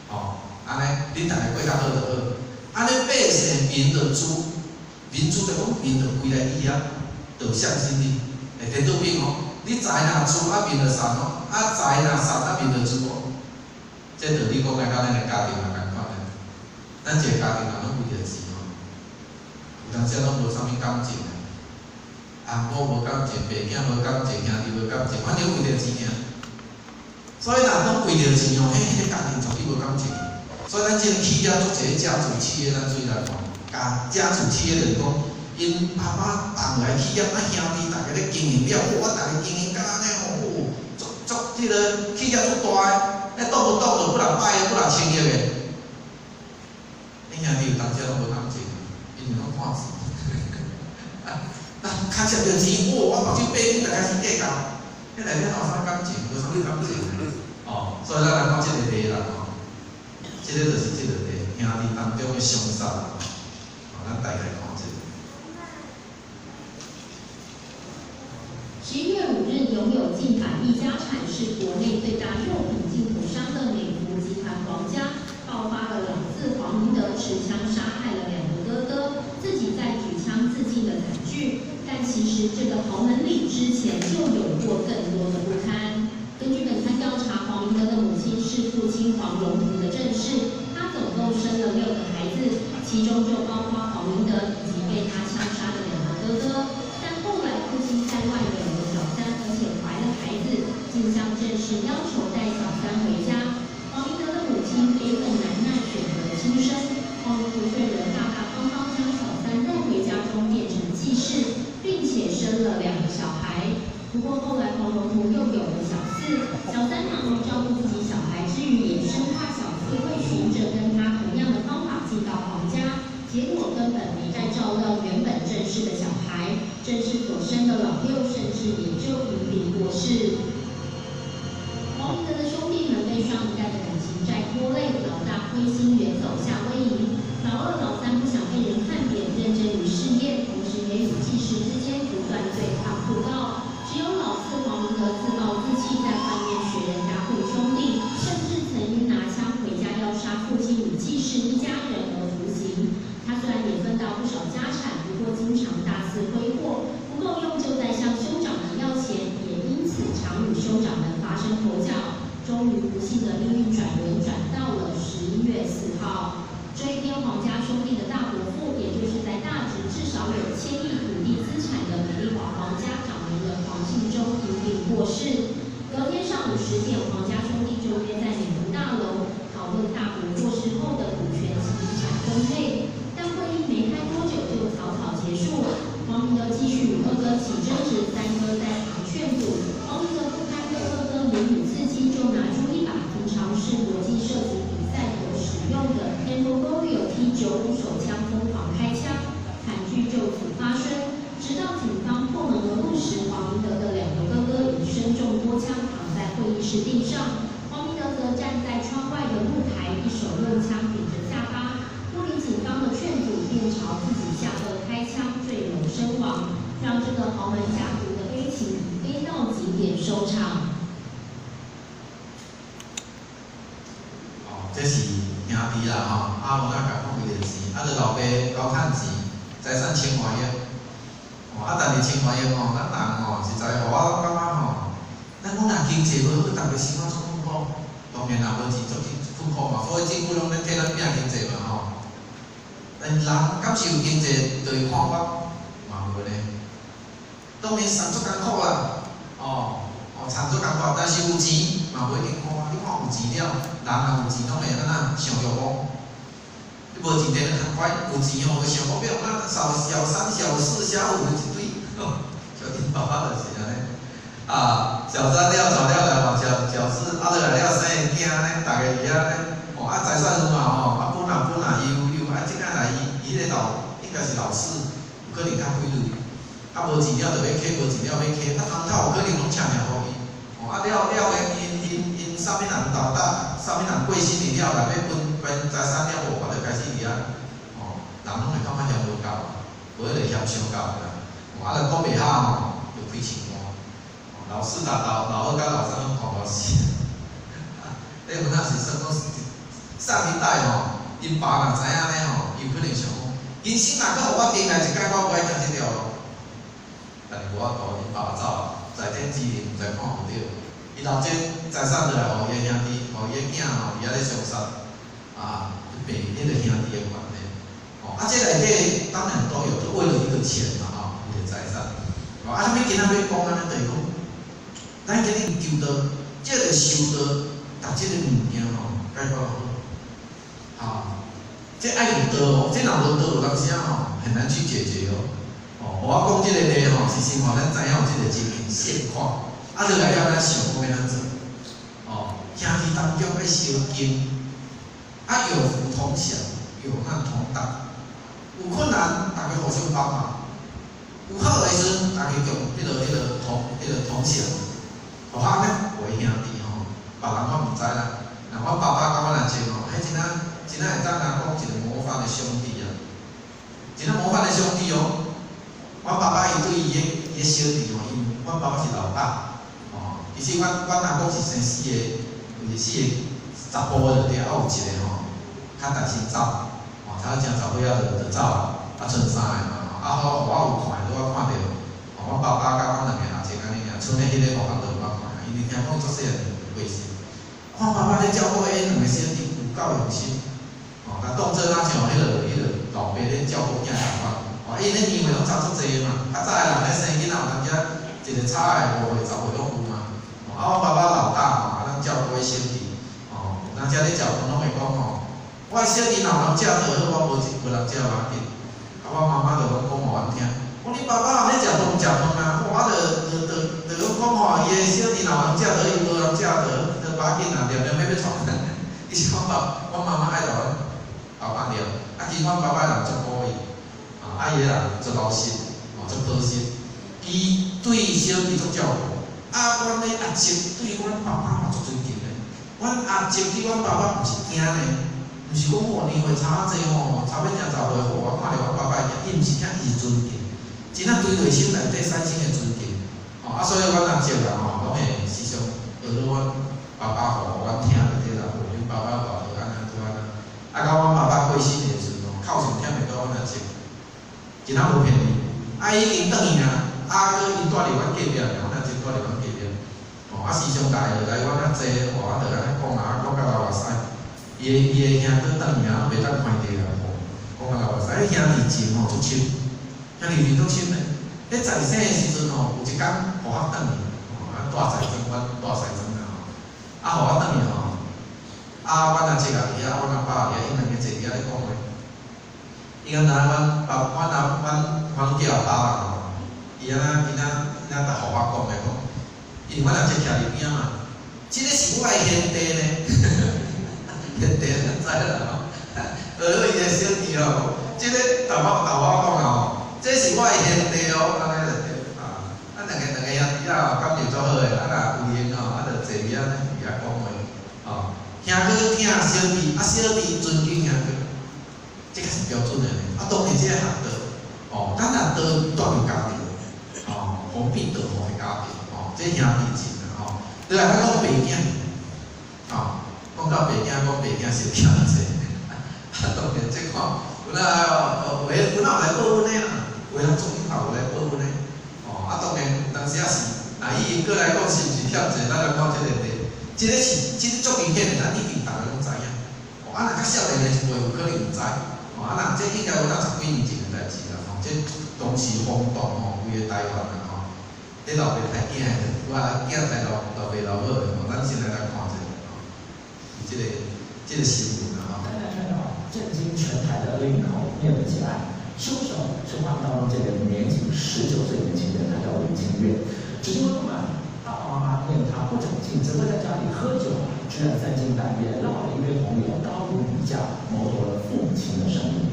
Speaker 1: 吼，按呢，恁逐家過較好就好。按呢百姓民就聚，民聚就講民就歸來你遐，就有向心力。會顛倒變哦，你財若聚，啊民就散哦，啊財若散，啊民就聚哦。這道理講來佮咱的家庭嘛仝款的，咱一个家庭若攏為著錢吼，有當時攏無啥物感情的，翁某無感情，爸囝無感情，兄弟無感情，反正為著錢爾。所以若攏為著錢吼，彼彼个家庭絕對無感情。所以咱這个企業足濟家族企業，咱注意來看，家家族企業就是講，𪜶爸爸放落來企業，啊兄弟逐家咧經營了，哦，我逐家經營甲按呢吼，哦，足足彼个企業足大个。咧動不動就幾若百億、幾若千億的，恁兄弟有當時攏無感情，𪜶是攏看錢。啊，那牽涉著錢，哦，我目睭閉緊就開始計較，彼內底哪有啥感情？無啥物感情。哦，所以咱來看這個例啦，吼，這個就是這個例，兄弟當中的相殺。哦，咱大家來看這個。
Speaker 3: 11月5日，擁有近百億家產，是國內最大肉品進口商的美福集團黃家，爆發了老四黃明德持槍殺害了兩個哥哥，自己再舉槍自盡的慘劇。但其實這個豪門裡之前就有過更多的不堪。根據本刊調查，黃明德的母親是父親黃榮圖的正室，他總共生了6個孩子，其中就包括黃明德以及被他槍殺的兩個哥哥。但後來父親在外有了小三，而且懷了孩子，竟向正室要求帶小三回家。黃明德的母親悲憤難耐，選擇輕生。黃明德卻仍大大方方將小三帶回家中，變成繼室，並且生了2個小孩。不過後來黃榮圖又有了小四，小三忙於照顧自己小孩之餘，也生怕小四會循著跟他同樣的方法進到黃家，結果根本沒再照料原本正室的小孩，正室所生的老六甚至也就因病過世。黃明德的兄弟們被上一代的感情債拖累，老大灰心遠走夏威夷，老二、老三不想被人看扁，認真於事業，同時也與繼室之間不斷對抗互告。只有老四黃明德自暴自棄，在外面學人家混兄弟，甚至曾因拿槍回家要殺父親與繼室一家人而服刑。他雖然也分到不少家產，不過經常大肆揮霍，不夠用就在向兄長們要錢，也因此常與兄長們發生口角。終於不幸的命運轉輪轉到了11月4號。這一天，黃家兄弟的大伯父，也就是在大直至少有千億土地資產的美麗華黃家掌門人黃信忠因病過世。隔天上午10點，黃家兄弟就約在美福大樓討論大伯過世後的股權及遺產分配，但會議沒開多久就草草結束。黃明德繼續與二哥起爭執，三哥在旁勸阻。黃明德不堪被二哥言語刺激，就拿出一把
Speaker 5: Tanfoglio T95手槍瘋狂開槍，慘劇就此發生。直到警方破門而入時，黃明德的兩個哥哥已身中多槍，躺在會議室地上。黃明德則站在窗外的露台，一手用槍頂着下巴，不理警方的勸阻，便朝自己下顎開槍，墜樓身亡，讓這個豪門家族的悲情以悲到極點收場。
Speaker 1: 哦，這是兄弟啦吼，啊，有哪共講伊的錢，啊，就老爸夠趁錢，財產千外億。哦，啊，但是千外億吼，咱人吼實在予我感覺吼，咱講若經濟無好，逐个生活足困苦，當然若無錢足困苦嘛，所以政府攏咧替咱拼經濟嘛吼。但人敢是有經濟就會看法嘛無呢？當然上足艱苦啦，哦哦，慘足艱苦，但是有錢嘛無一定看啊。你看有錢了，人若有錢攏會按怎想欲望？你無錢定較快，有錢吼就想講欲按怎小三、小四、小五一堆，小弟爸爸就是按呢。啊，小三了娶了來嘛，小小四啊落來了生个囝呢，逐家佇遐呢，哦啊財產嘛吼，啊分啊分啊，伊有有啊，這下來伊伊彼個老應該是老四，有可能較規律，啊無錢了就欲客，無錢了欲客，啊當頭有可能攏請命予伊，哦啊了了的𪜶𪜶𪜶啥物人投擔，啥物人過身去了，來欲分分財產了無法就開始佇遐，哦，人攏會感覺嫌無夠，無彼個嫌傷夠啦，哦啊若講袂好吼，就開槍。老四、老老老二佮老三攏狂到死。你有哪是算講上一代吼，𪜶爸若知影呢吼，伊有可能想講，人生若閣予我重來一擺，我無愛行這條路。但是無法度，𪜶爸走啊，在天之靈毋知看無著。伊留這財產落來，予伊的兄弟，予伊的囝吼，佇遐咧相殺，啊，變彼個兄弟的關係。哦，啊，這內底當然都有，都為了一個錢嘛，吼，為了財產。哦，啊，啥物今仔欲講按呢，就是講。咱今日求道，這個修道，逐這個物件吼，解決好。啊，這愛有道哦，這若無道，有當時吼很難去解決哦。哦，我講這個例吼，是先予咱知影有這個情形現況，啊，就來了咱想講欲按怎做。哦，兄弟當中愛相敬，啊，有福同享，有難同當。有困難，大家互相幫忙；有好的時陣，大家共彼個彼個同彼個同享。哦，按呢，我兄弟吼，別人我毋知啦。若阮爸爸佮阮阿叔吼，彼真正真正會當來講一個模範的兄弟啊，真正模範的兄弟哦。阮爸爸伊對伊的伊的小弟吼，因阮爸爸是老大，哦，其實阮阮阿公是生四個，有四個查埔的就對，啊有一個吼較大先走，哦，差正查某仔就走啊，啊賰三個嘛，啊好我有看，我看著，哦，阮爸爸佮阮兩個阿叔按呢爾，賰的彼個吼，阮就毋捌看，因為聽講足細漢就過身。阮爸爸咧照顧彼兩個小弟有夠用心，哦，共當做若像彼個彼個老爸咧照顧囝仝款，哦，因咧年歲攏差足濟嘛，較早的人咧生囡仔有當時一個差的5歲、10歲攏有嘛，哦，啊，阮爸爸老大吼，啊，咱照顧彼小弟，哦，有當時咧食飯攏會講吼，我的小弟若有人食就好，我無無人食無要緊，啊，阮媽媽就攏講予阮聽，講你爸爸若咧食飯食飯啊，我就就就就攏講吼，伊的小弟若有人食就好，伊無人食就好，就無要緊啦，念念欲欲創啥？伊是阮爸，阮媽媽愛予阮爸爸念，啊，其實阮爸爸人足古意，啊，伊个人足老實，哦，足樸實，伊對小弟足照顧，啊，阮的阿叔對阮爸爸嘛足尊敬的，阮阿叔對阮爸爸毋是驚呢，毋是講哦年歲差仔濟吼，差欲成10歲好，我看著阮爸爸會驚，伊毋是驚，伊是尊敬，真正對內心內底產生的尊敬，哦，啊，所以阮阿叔啊吼，攏會時常學著阮爸爸予阮聽就對啦，恁爸爸偌好按怎怎按怎，啊，到阮爸爸過身的時陣吼，哭上忝的到阮阿叔，真正無騙你，啊，伊已經轉去啊，啊，閣𪜶住佇阮隔壁爾，阮阿叔住佇阮隔壁，吼，啊，時常逐下來阮遐坐，吼，啊，就按呢講啊，講甲流目屎，伊的伊的兄閣轉去啊，攏袂當看著啊，吼，講甲流目屎，彼兄弟情吼足深，兄弟情足深的。彼在生的時陣吼，有一工予我轉去，吼，啊，住西庄，阮住西莊啊吼，啊，予我轉去吼，啊，阮阿叔也佇遐，阮阿爸也佇遐，𪜶兩個坐佇遐咧講話。伊講若阮爸，阮阿阮阮叫阿爸啦吼，伊按怎伊按伊按怎予我講的講，因為阮阿叔徛佇邊仔嘛，這個是我的賢弟呢，賢弟咱知啦吼，這个頭仔講啊吼，這是我的兄弟哦，按呢就對啊。啊，兩個兄弟仔感情足好的，啊若有閒吼，啊就坐佇遐咧佇遐講話，吼。兄哥疼小弟，啊小弟尊敬兄哥，這個是標準的呢。啊，當然這個學道，哦，咱若倒住佇家庭，哦，紅必得紅的家庭，哦，這兄弟情啦，吼。對啊，咱講爸囝，哦，講到爸囝，講爸囝是欠濟，啊，當然這看，有哪有有哪有來報阮的啦，有的人總嘛有來報阮的，哦，啊，當然有當時也是，啊，伊過來講是毋是欠濟，咱來看這個題。這個是，這個足明顯的，咱一定逐个攏知影。哦，啊，若較少年的一輩有可能毋知。哦，啊，若這應該有若十幾年前的代誌啦，吼，這當時轟動吼，規个台灣啦，吼。這老爸刣囝的，我囝刣老爸老母的，吼，咱先來看一下，吼，這個新聞啦，吼。
Speaker 6: 大家看到震驚全台的林口滅門血案，兇手是畫面當中這個年僅19歲年輕人，他叫林清月，只因為不滿爸爸媽媽念他不長進，只會在家裡喝酒，居然三更半夜撈了一堆朋友，刀如雨下，謀奪了父母親的生命。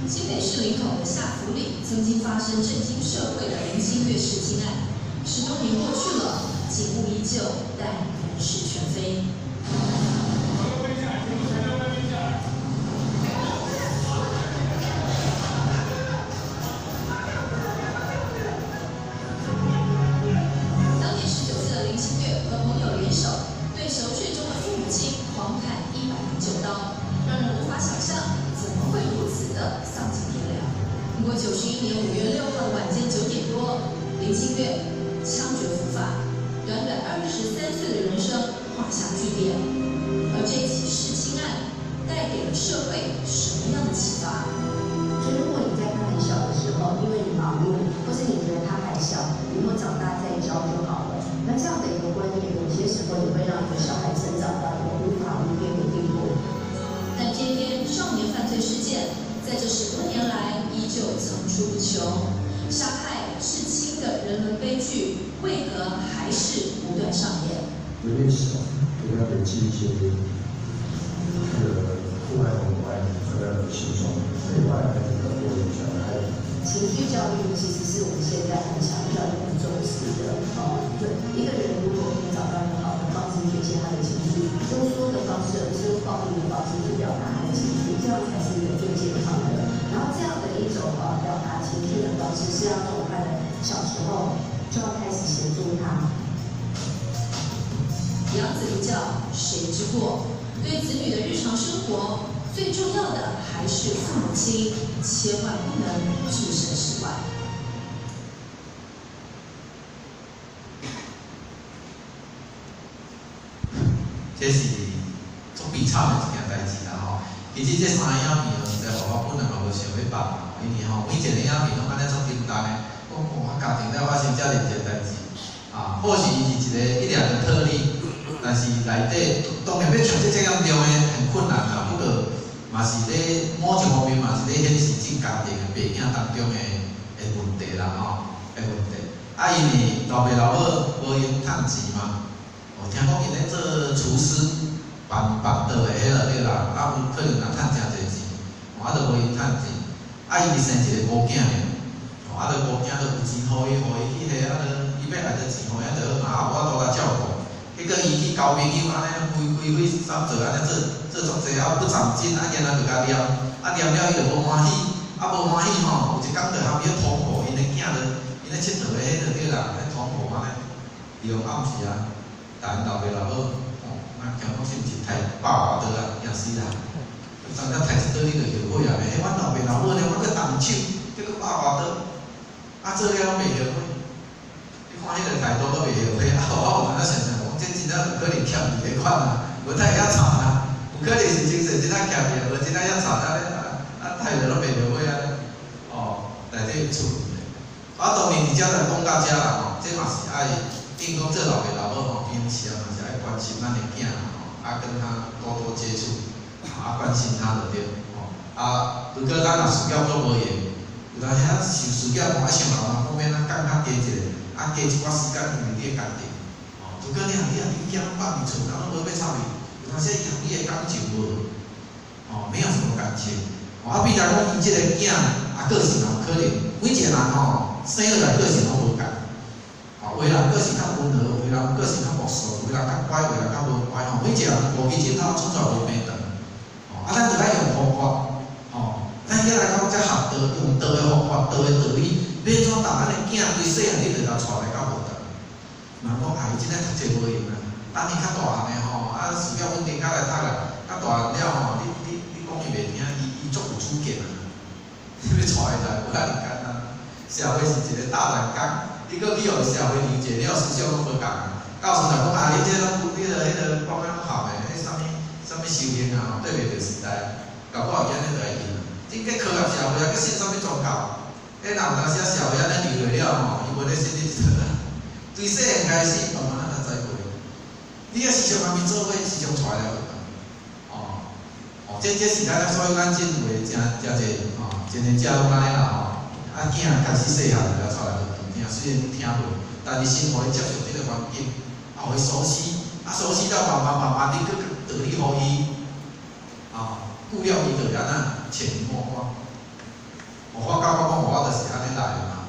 Speaker 3: 新北市林口的下福里曾經發生震驚社會的林清月弒親案，10多年過去了，警務依舊，但人事全非。當年19歲的林清月和朋友聯手，對熟睡中的父母親狂砍109刀，讓人無法想象怎麼會如此的喪盡天良。民國91年5月6號的晚間9點多，林清月槍決伏法，短短23歲的人生畫下句點。而這起弒親案帶給了社會什麼樣的啟發？
Speaker 7: 就如果你在他很小的時候，因為你忙碌，或是你覺得他還小，以後長大再教就好了。那這樣的一個觀念，有些時候也會讓一個小孩成長到一個無法無天的地步。
Speaker 3: 但偏偏少年犯罪事件在這10多年來依舊層出不窮，殺害至親的人倫悲劇為何還是不斷上演？
Speaker 8: 有點小，給他累積一些那個父愛和母愛放在心中，所以愛孩子更多影響孩子。
Speaker 7: 情緒教育其實是我們現在很強調、也很重視的。哦，對，一個人如果可以找到一個好的方式宣洩他的情緒，用說的方式，而不是用暴力的方式去表達他的情緒，這樣才是一個最健康的。然後這樣的一種表達情緒的方式，是要從他的小時候就要開始協助他。
Speaker 3: 養子不教，誰之過？對子女的日常生活，最重要的還是父母親，千萬不能置身事外。
Speaker 1: 這是足悲慘的一件代誌啦吼。其實這三個影片哦，實在予我本人嘛無想欲放吼，因為吼每一個影片攏按呢足沉重的，講哇家庭了發生遮爾濟代誌，啊，或許伊是一個一兩個特例，但是內底當然欲像這嚴重的很困難啦。不過嘛是咧某一方面嘛是咧顯示這家庭的爸囝當中的問題啦吼，的問題。啊，因為老爸老母無閒趁錢嘛，哦，聽講𪜶咧做廚師。辦辦桌的彼落對啦，啊有可能若趁誠濟錢，哦啊就無閒趁錢，啊伊是生一個孤囝爾，哦啊就孤囝就有錢予伊，予伊去彼，啊就伊欲來就錢予伊就好嘛，啊無法度來照顧，結果伊去交朋友按呢，開開三做按呢做做足濟，啊不長進，啊囡仔就共念，啊念了伊就無歡喜，啊無歡喜吼，有一工就含伊通報，𪜶的囝就𪜶咧𨑨迌的彼就對啦，咧通報按呢，利用暗時啊，共𪜶老爸老母。啊，聽講是毋是刣百外刀啊？驚死人！昨昏刣一刀你就後悔啊！彼阮老爸老母呢，我閣動手，結果百外刀，啊做了攏袂後悔。你看彼個態度閣袂後悔，啊我有當時想想講，這真正有可能欠伊彼款啊，無太遐慘啊，有可能是精神真正欠伊，無真正遐慘啊咧，啊態度攏袂後悔啊，哦，內底出問題。啊，當然佇遮來講到遮啦吼，這嘛是愛。應講做老爸老母吼，平時啊嘛是愛關心咱的囝吼，啊跟他多多接觸，啊關心他就對，吼啊如果咱若事業做無閒，有當時啊事業吼愛想辦法講欲按怎降較低一下，啊啊，加一寡時間用佇你的家庭。哦，如果你若你若恁囝攏放佇厝，人攏無欲插伊，有當時伊予你的感情無，哦，沒有什麼感情。哦，啊，比如講，伊這個囝啊，個性也有可能，每一個人吼生落來個性攏無仝。哦，有的人個性較溫和，有的人個性較木素，有的人較乖，有的人較無乖吼。每一個人無基準，頭出來無平等。哦，啊，咱著愛用方法，吼，咱囝來講才學道，用道的方法，道的道理，欲按怎教咱的囝，對細漢你著共帶來到學堂。人講啊，伊真正讀冊無閒啊，等伊較大漢的吼，啊，事業穩定較來讀啦，較大漢了吼，你你你講伊袂聽，伊伊足有主見啊。你欲帶伊來無遐爾簡單。社會是一個大染缸，你閣去予社會理解了，思想攏無仝啊。教授就講啊，你這攏迄个彼个講啊攏含的，彼啥物啥物修行啊，對袂著時代，搞不好伊按呢就會用。這個科學社會啊，閣信啥物宗教？彼若有當時啊，社會按呢流落了吼，伊無咧信你這個。對細漢開始，慢慢咱就知過。你若時常共伊做伙，時常帶來學堂。哦，哦，這這是咱所以咱進有的誠誠濟吼，真濟遮攏按呢啦吼。啊，囝開始細漢就共帶來學堂聽，雖然聽無，但是先予伊接受這個環境，啊，予伊熟悉，啊，熟悉到慢慢慢慢，你閣道理予伊，啊，久了伊就會按怎潛移默化。我感覺講我就是按呢來的嘛。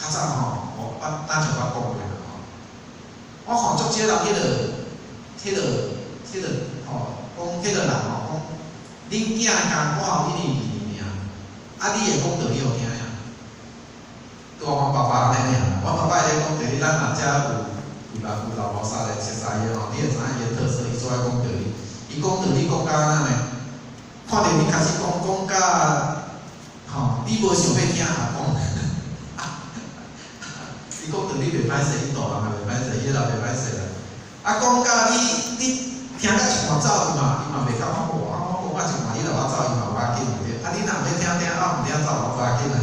Speaker 1: 較早吼，我捌咱就捌講過啦吼。我看足少人彼个、彼个、彼个吼，講彼个人吼，講恁囝共我校1年2年爾，啊，你會講道理予聽呀？拄阮爸爸按呢爾，阮爸爸會咧講道理，咱若遮有有人有老菩薩來熟似的吼，你會知影伊的特色，伊做愛講道理。伊講道理講甲按怎呢？看著你開始講講甲，吼，你無想欲聽也講。伊講道理袂歹勢，伊大人也袂歹勢，伊老袂歹勢啦。啊，講甲你你聽甲一半走，伊嘛伊嘛袂感覺無啊，我講甲一半，你若我走，伊嘛無要緊對。啊，你若欲聽聽，啊毋聽走嘛無要緊啊。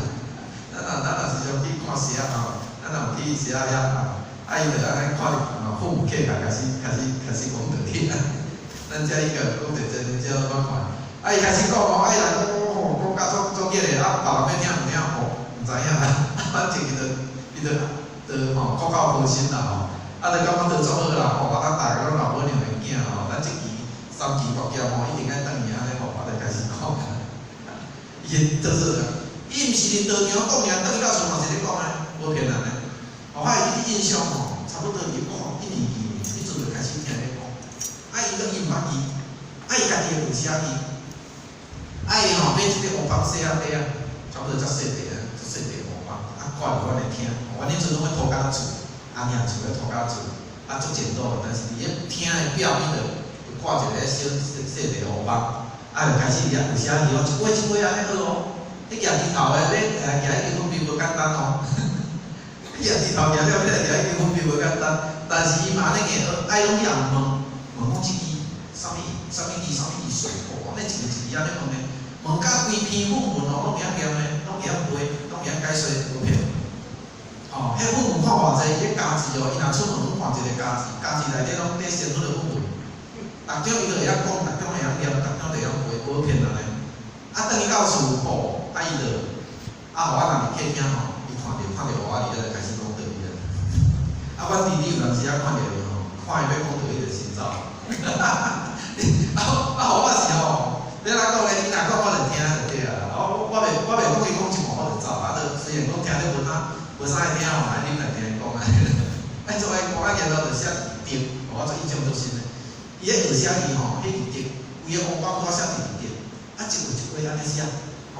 Speaker 1: 咱若咱若時常去看書仔吼，咱若有去書仔遐啊，啊伊就按呢看著吼，父母客開始開始開始講道理啊。咱遮伊個講著真真攏捌看。啊，伊開始講吼，啊伊若講吼講甲足足激的，啊別人欲聽毋聽吼，毋知影啦。反正伊就伊就就吼苦口婆心啦吼，啊就感覺就足好啦吼，啊咱逐个攏老母娘的囝吼，咱這期三期國業吼，一定愛轉去按呢吼，我就開始講啊。伊就是，伊毋是佇道場講爾，轉去到厝嘛是咧講的，無騙人的。我會記印象吼，差不多伊講1年2年，彼陣就開始聽咧講。啊，伊閣伊毋捌字，啊，伊家己會寫字。啊，伊吼買一個烏枋細仔塊啊，差不多遮細塊啊，遮細塊烏枋，啊，掛佇阮的廳。阮彼陣攏咧塗跤厝，阿娘厝咧塗跤厝，啊，足簡陋，但是佇咧廳的壁邊就掛一個小細細塊烏枋，啊，就開始佇遐有寫字哦，一塊一塊按呢學哦。彼舉豬頭的欲舉一支粉筆無簡單哦，彼舉豬頭舉了欲來舉一支粉筆無簡單，但是伊嘛按呢硬學，愛攏去人問，問講這支啥物啥物字啥物意思，哦，按呢一个一字按呢問的，問甲規篇粉文哦，攏會曉念的，攏會曉背，攏會曉解說，無騙。哦，彼粉文看偌濟，伊家字哦，伊若出門攏看一個家字，家字內底攏佇寫彼个粉文，逐種伊都會曉講，逐種會曉念，逐種都會曉背，無騙人的。啊，轉去到厝吼，啊伊就，啊，予我若佇客廳吼，伊看著看著我佇遐就開始講道理啊。啊，阮弟弟有當時仔看著伊吼，看伊欲講道理就先走。啊啊，予我是吼，欲按怎講咧？伊若講我就聽就對啊。我我袂我袂講伊講一半我就走，啊，就雖然講聽著無啥無啥會聽吼，愛啉來聽伊講啊。愛做愛講啊，然後就寫一張，我做印象足深的。伊咧學寫字吼，彼字竹，規个烏枋都寫一字竹，啊，一畫一畫按呢寫。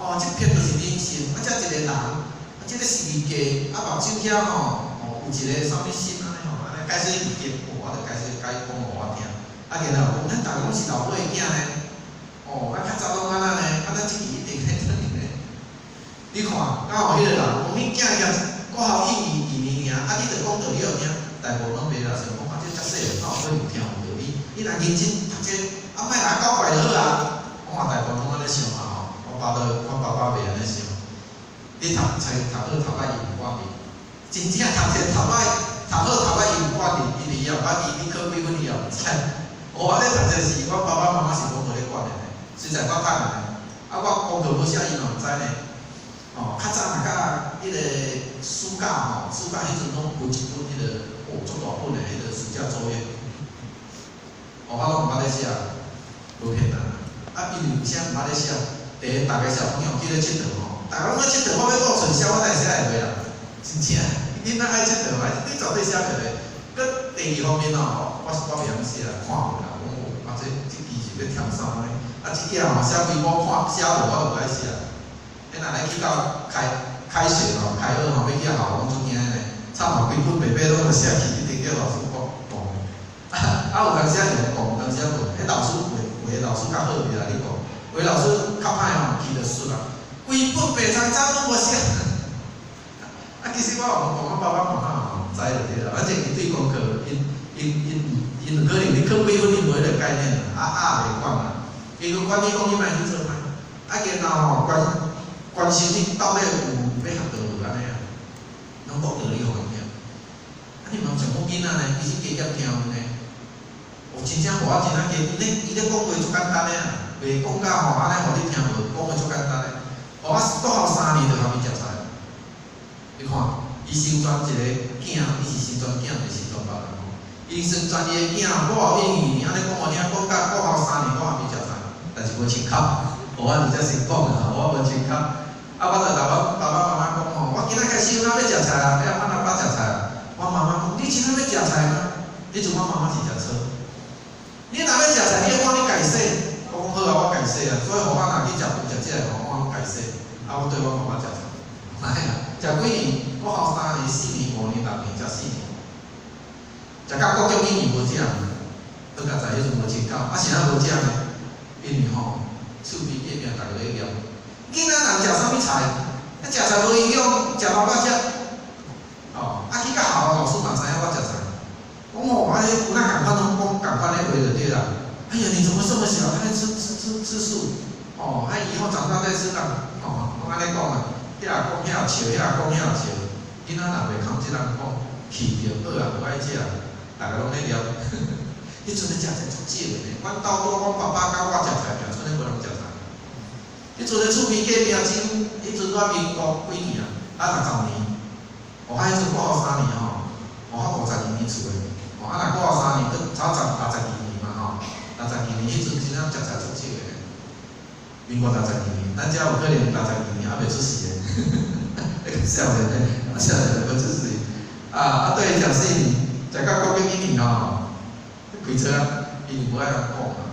Speaker 1: 哦，這片就是人生，啊，這一個人，啊，這個十字架，啊，目睭遐吼，哦，有一個啥物心按呢吼，按呢解說字竹，哦，我就解說解講予我聽。啊，然後講，咱逐个攏是老母的囝呢，哦，啊，較早攏按怎呢？啊，咱這期一定咧轉去呢。你看，敢有彼個人，講恁囝舉國校1年2年爾，啊，你著講道理予聽，大部分攏袂啦，想講啊，這遮細，哪有可能聽有道理？你若認真讀冊，啊，莫來搞怪就好啊。我嘛大部分攏按呢想嘛吼，我爸都，我爸爸袂按呢想。你讀冊讀好讀歹伊毋管你，真正讀冊讀歹，讀好讀歹伊毋管你，因為伊也毋捌記，你考幾分伊也毋知。我咧讀冊時，阮爸爸媽媽是攏無咧管的呢，實在我讀的呢。啊，我功課無寫，伊嘛毋知呢。哦，較早若佮彼個暑假吼，暑假彼阵拢有一本彼个哦，足大本的彼个暑假作业，哦，我拢毋捌咧写，无骗人。啊，因为为啥毋捌咧写？第一，逐个小朋友去咧𨑨迌吼，逐个拢咧𨑨迌，我欲阁揣写，我哪会写会落啦？真正，囡仔爱𨑨迌嘛，你绝对写袂落。阁第二方面吼，我袂晓写，看无啦，讲哦，啊这支是欲添啥呢？啊，这页吼写几我看写无，我就无爱写。彼若咧去到开学吼，开学吼，欲去学校拢足惊的，惨哦，规本白白拢写去，一定叫老师讲讲。啊，有当时啊会讲，有当时啊无。彼老师有的老师较好，袂来你讲，有的老师较歹吼，去就输啦。规本白苍苍拢无写。啊，其实我有讲，我爸爸妈妈吼知就对啦。反正伊对功课，𪜶𪜶𪜶𪜶有可能你考几分，伊无彼个概念啦，啊啊袂管啦。伊就管你讲你莫去做歹。啊，然后吼关关心你到底有欲学道无按呢啊，拢讲道理予𪜶听。啊，你嘛想讲囡仔呢，其实加减听有呢。哦，真正予我真正加，伊咧讲话足简单的啊，袂讲到吼按呢予你听无，讲话足简单的。予我国校3年就予伊食菜。你看，伊成全一个囝，伊是成全囝，毋是成全别人吼。伊成全伊的囝，我有英语，按呢讲予听，讲到国校三年，我予伊食菜，但是无穿口，我直接先讲啊，我无穿口。啊，我就共阮爸爸妈妈讲吼，我今仔开始有哪欲食菜啊？你阿妈阿爸食菜啊？我妈妈讲，你真正欲食菜吗？彼阵我妈妈是食草。你若欲食菜，你爱看你家洗。我讲好啊，我家洗啊。所以予我若去食饭食这个吼，我拢家洗。啊，我对我妈妈食菜。哎呀，食几年？国校3年、4年、5年、6年，食4年。食到国中1年无食，倒较在彼阵无穿口，啊，是按怎无食呢？因为吼，厝边隔壁逐个咧念。囡仔人食啥物菜？啊，食菜无营养，食老百食。哦，啊去到学校老师嘛知影我食菜。讲吼，啊，有哪仝款拢讲仝款的话就对啦。哎呀，你怎么这么小，还吃吃吃吃素？哦，啊以后长大再吃啦。哦，拢按呢讲啊，遐讲遐笑，遐讲遐笑。囡仔人袂堪这人讲，气著好啊，无爱食，逐个拢咧念。彼阵咧食菜足少的呢，阮兜拄阮爸爸佮我食菜，尔賰咧无人食菜。彼阵咧厝边隔壁只，彼阵我民国几年啊？啊60年。哦，啊彼阵国校3年吼，哦啊52年厝的，哦啊若国校3年，阁差十62年嘛吼，62年彼阵真正食菜足少的。民国62年，咱遮有可能62年犹未出世的，彼个少年的，啊少年无出世。啊啊对，食4年，食到国中1年吼，开车啊，伊就无爱人讲啊。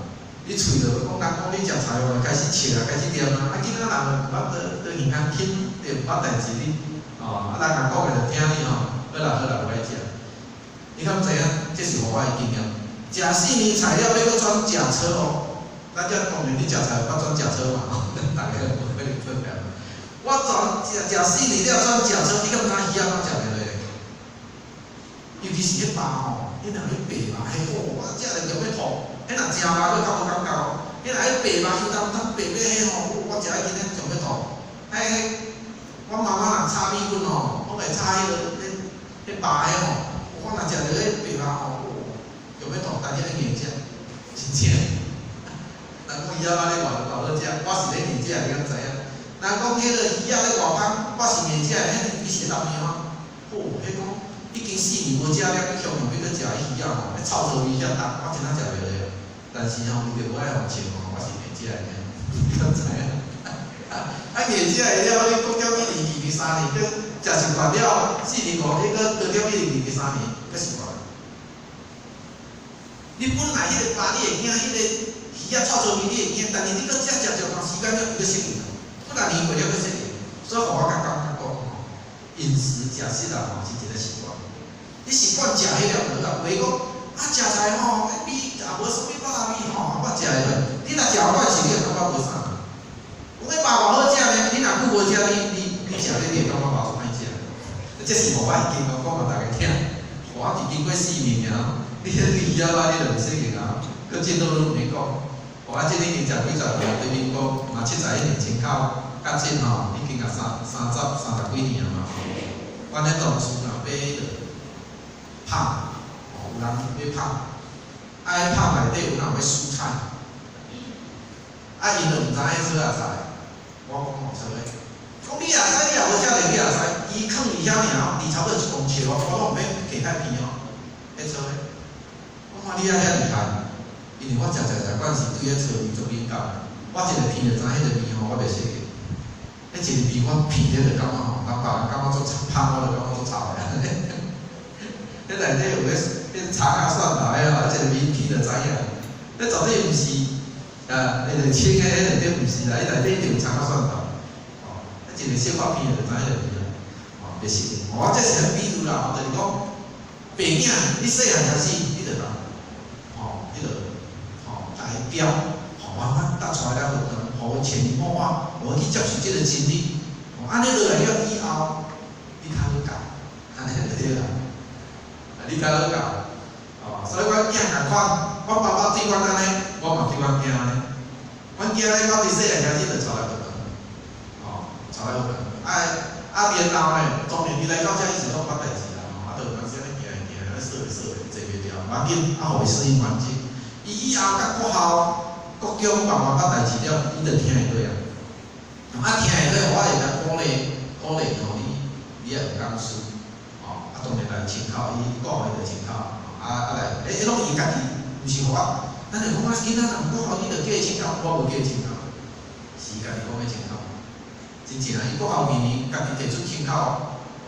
Speaker 1: 你喙就讲人讲你食菜哦，开始笑啊，开始念啊，啊囡仔人毋捌倒耳空听，对，毋捌代志你，哦，啊人共讲的就听你吼，好啦好啦，无爱食。你敢知影？这是予我的经验。食4年菜了，欲阁转食草哦。咱遮当然你食菜有捌转食草嘛？吼，逐个无可能分别。我转食食4年了转食草，你敢知鱼仔拢食袂落？尤其是彼肉吼，彼若彼白肉，彼哦，我食了就欲吐。彼若正肉阁较无感觉哦，彼若彼白肉香澹澹白白彼吼，我食起今仔就欲吐。彼我妈妈若炒米粉吼，拢会炒彼个彼彼肉的吼，我若食著彼白肉吼，就欲吐，但是爱硬食，真正。人讲鱼仔肉咧偌偌好食，我是咧硬食，你敢知影？人讲彼个鱼仔咧偌芳，我是硬食的，彼伊是老娘啊。哦，彼讲已经4年无食了，去乡下欲阁食彼鱼仔吼，彼臭臭味遐重，我真正食袂落。但是吼，为著无爱予笑吼，我是硬食的，你敢知影？啊，硬食的了，你国中1年、2年、3年，阁食习惯了，4年5年，阁高中1年、2年、3年，阁习惯。你本来彼个肉你会惊，彼个鱼仔臭臭味你会惊，但是你阁食食食长时间了，伊阁适应啦。几若年过了阁适应，所以予我较感觉讲吼，饮食食食啊吼是一个习惯。你习惯食彼了就好啊，袂讲啊食菜吼，味也无啥物肉味吼，我食会落。你若食惯势，你会感觉无啥。讲彼肉偌好食呢，你若久无食，你食咧，你会感觉肉足歹食。这是予我的经验，讲予逐家听。我是经过4年尔，你彼个鱼仔肉你就袂适应啊。阁进度拢毋免讲，我这已经食几十年，对民国嘛71年穿口，较进吼，已经啊三十几年啊嘛。阮彼当初若买彼个麭，哦，有人买麭，啊，彼麭内底有人买蔬菜，啊，𪜶就毋知影做仔菜，我讲吼啥物？讲你也使，你也无食着，你也使。伊囥佇遐爾，離差不多一公尺哦，我攏毋免揢較鼻哦，彼臊的。我看你也遐厲害，因為我食食習慣是對彼臊味足敏感，我一個鼻就知彼個味吼，我袂適應。彼一個味我鼻咧就感覺吼，人別人感覺足香，我就感覺足臭的。彼內底有彼彼蔥仔蒜頭彼吼，一個味鼻就知影。彼絕對毋是啊，彼個清的，彼內底毋是啦，伊內底一定有蔥仔蒜頭。哦，一個小可鼻就知彼個味啦。哦，袂適應。我這是比喻啦，就是講，爸囝，你細漢開始，你就共，吼，你就，吼，共伊教，吼，慢慢帶帶來學堂，予伊潛移默化，予伊去接受這個真理。哦，按呢落來了以後，你較好教，按呢就對啦。你較好教，哦，所以阮囝仝款，阮爸爸對阮按呢，我嘛對阮囝按呢。阮囝咧到佇細漢開始就帶來學堂，哦，帶來學堂，啊啊，然後呢，當然伊來到遮伊是攏無代誌啦，吼，啊，就有當時按呢行來行，按呢踅來踅去，坐袂牢，無要緊，啊，予伊適應環境。伊以後甲國校、國中慢慢捌代誌了，伊就聽會落啊。啊，聽會落，我會共鼓勵鼓勵吼，你你愛學講書，吼，啊，當然來清口，伊講的就清口，啊啊來，欸，彼攏伊家己，毋是予我。咱就講啊，囡仔若毋國校，你就叫伊清口，我無叫伊清口，是伊家己講欲清口。真正，伊國校明年家己提出清口，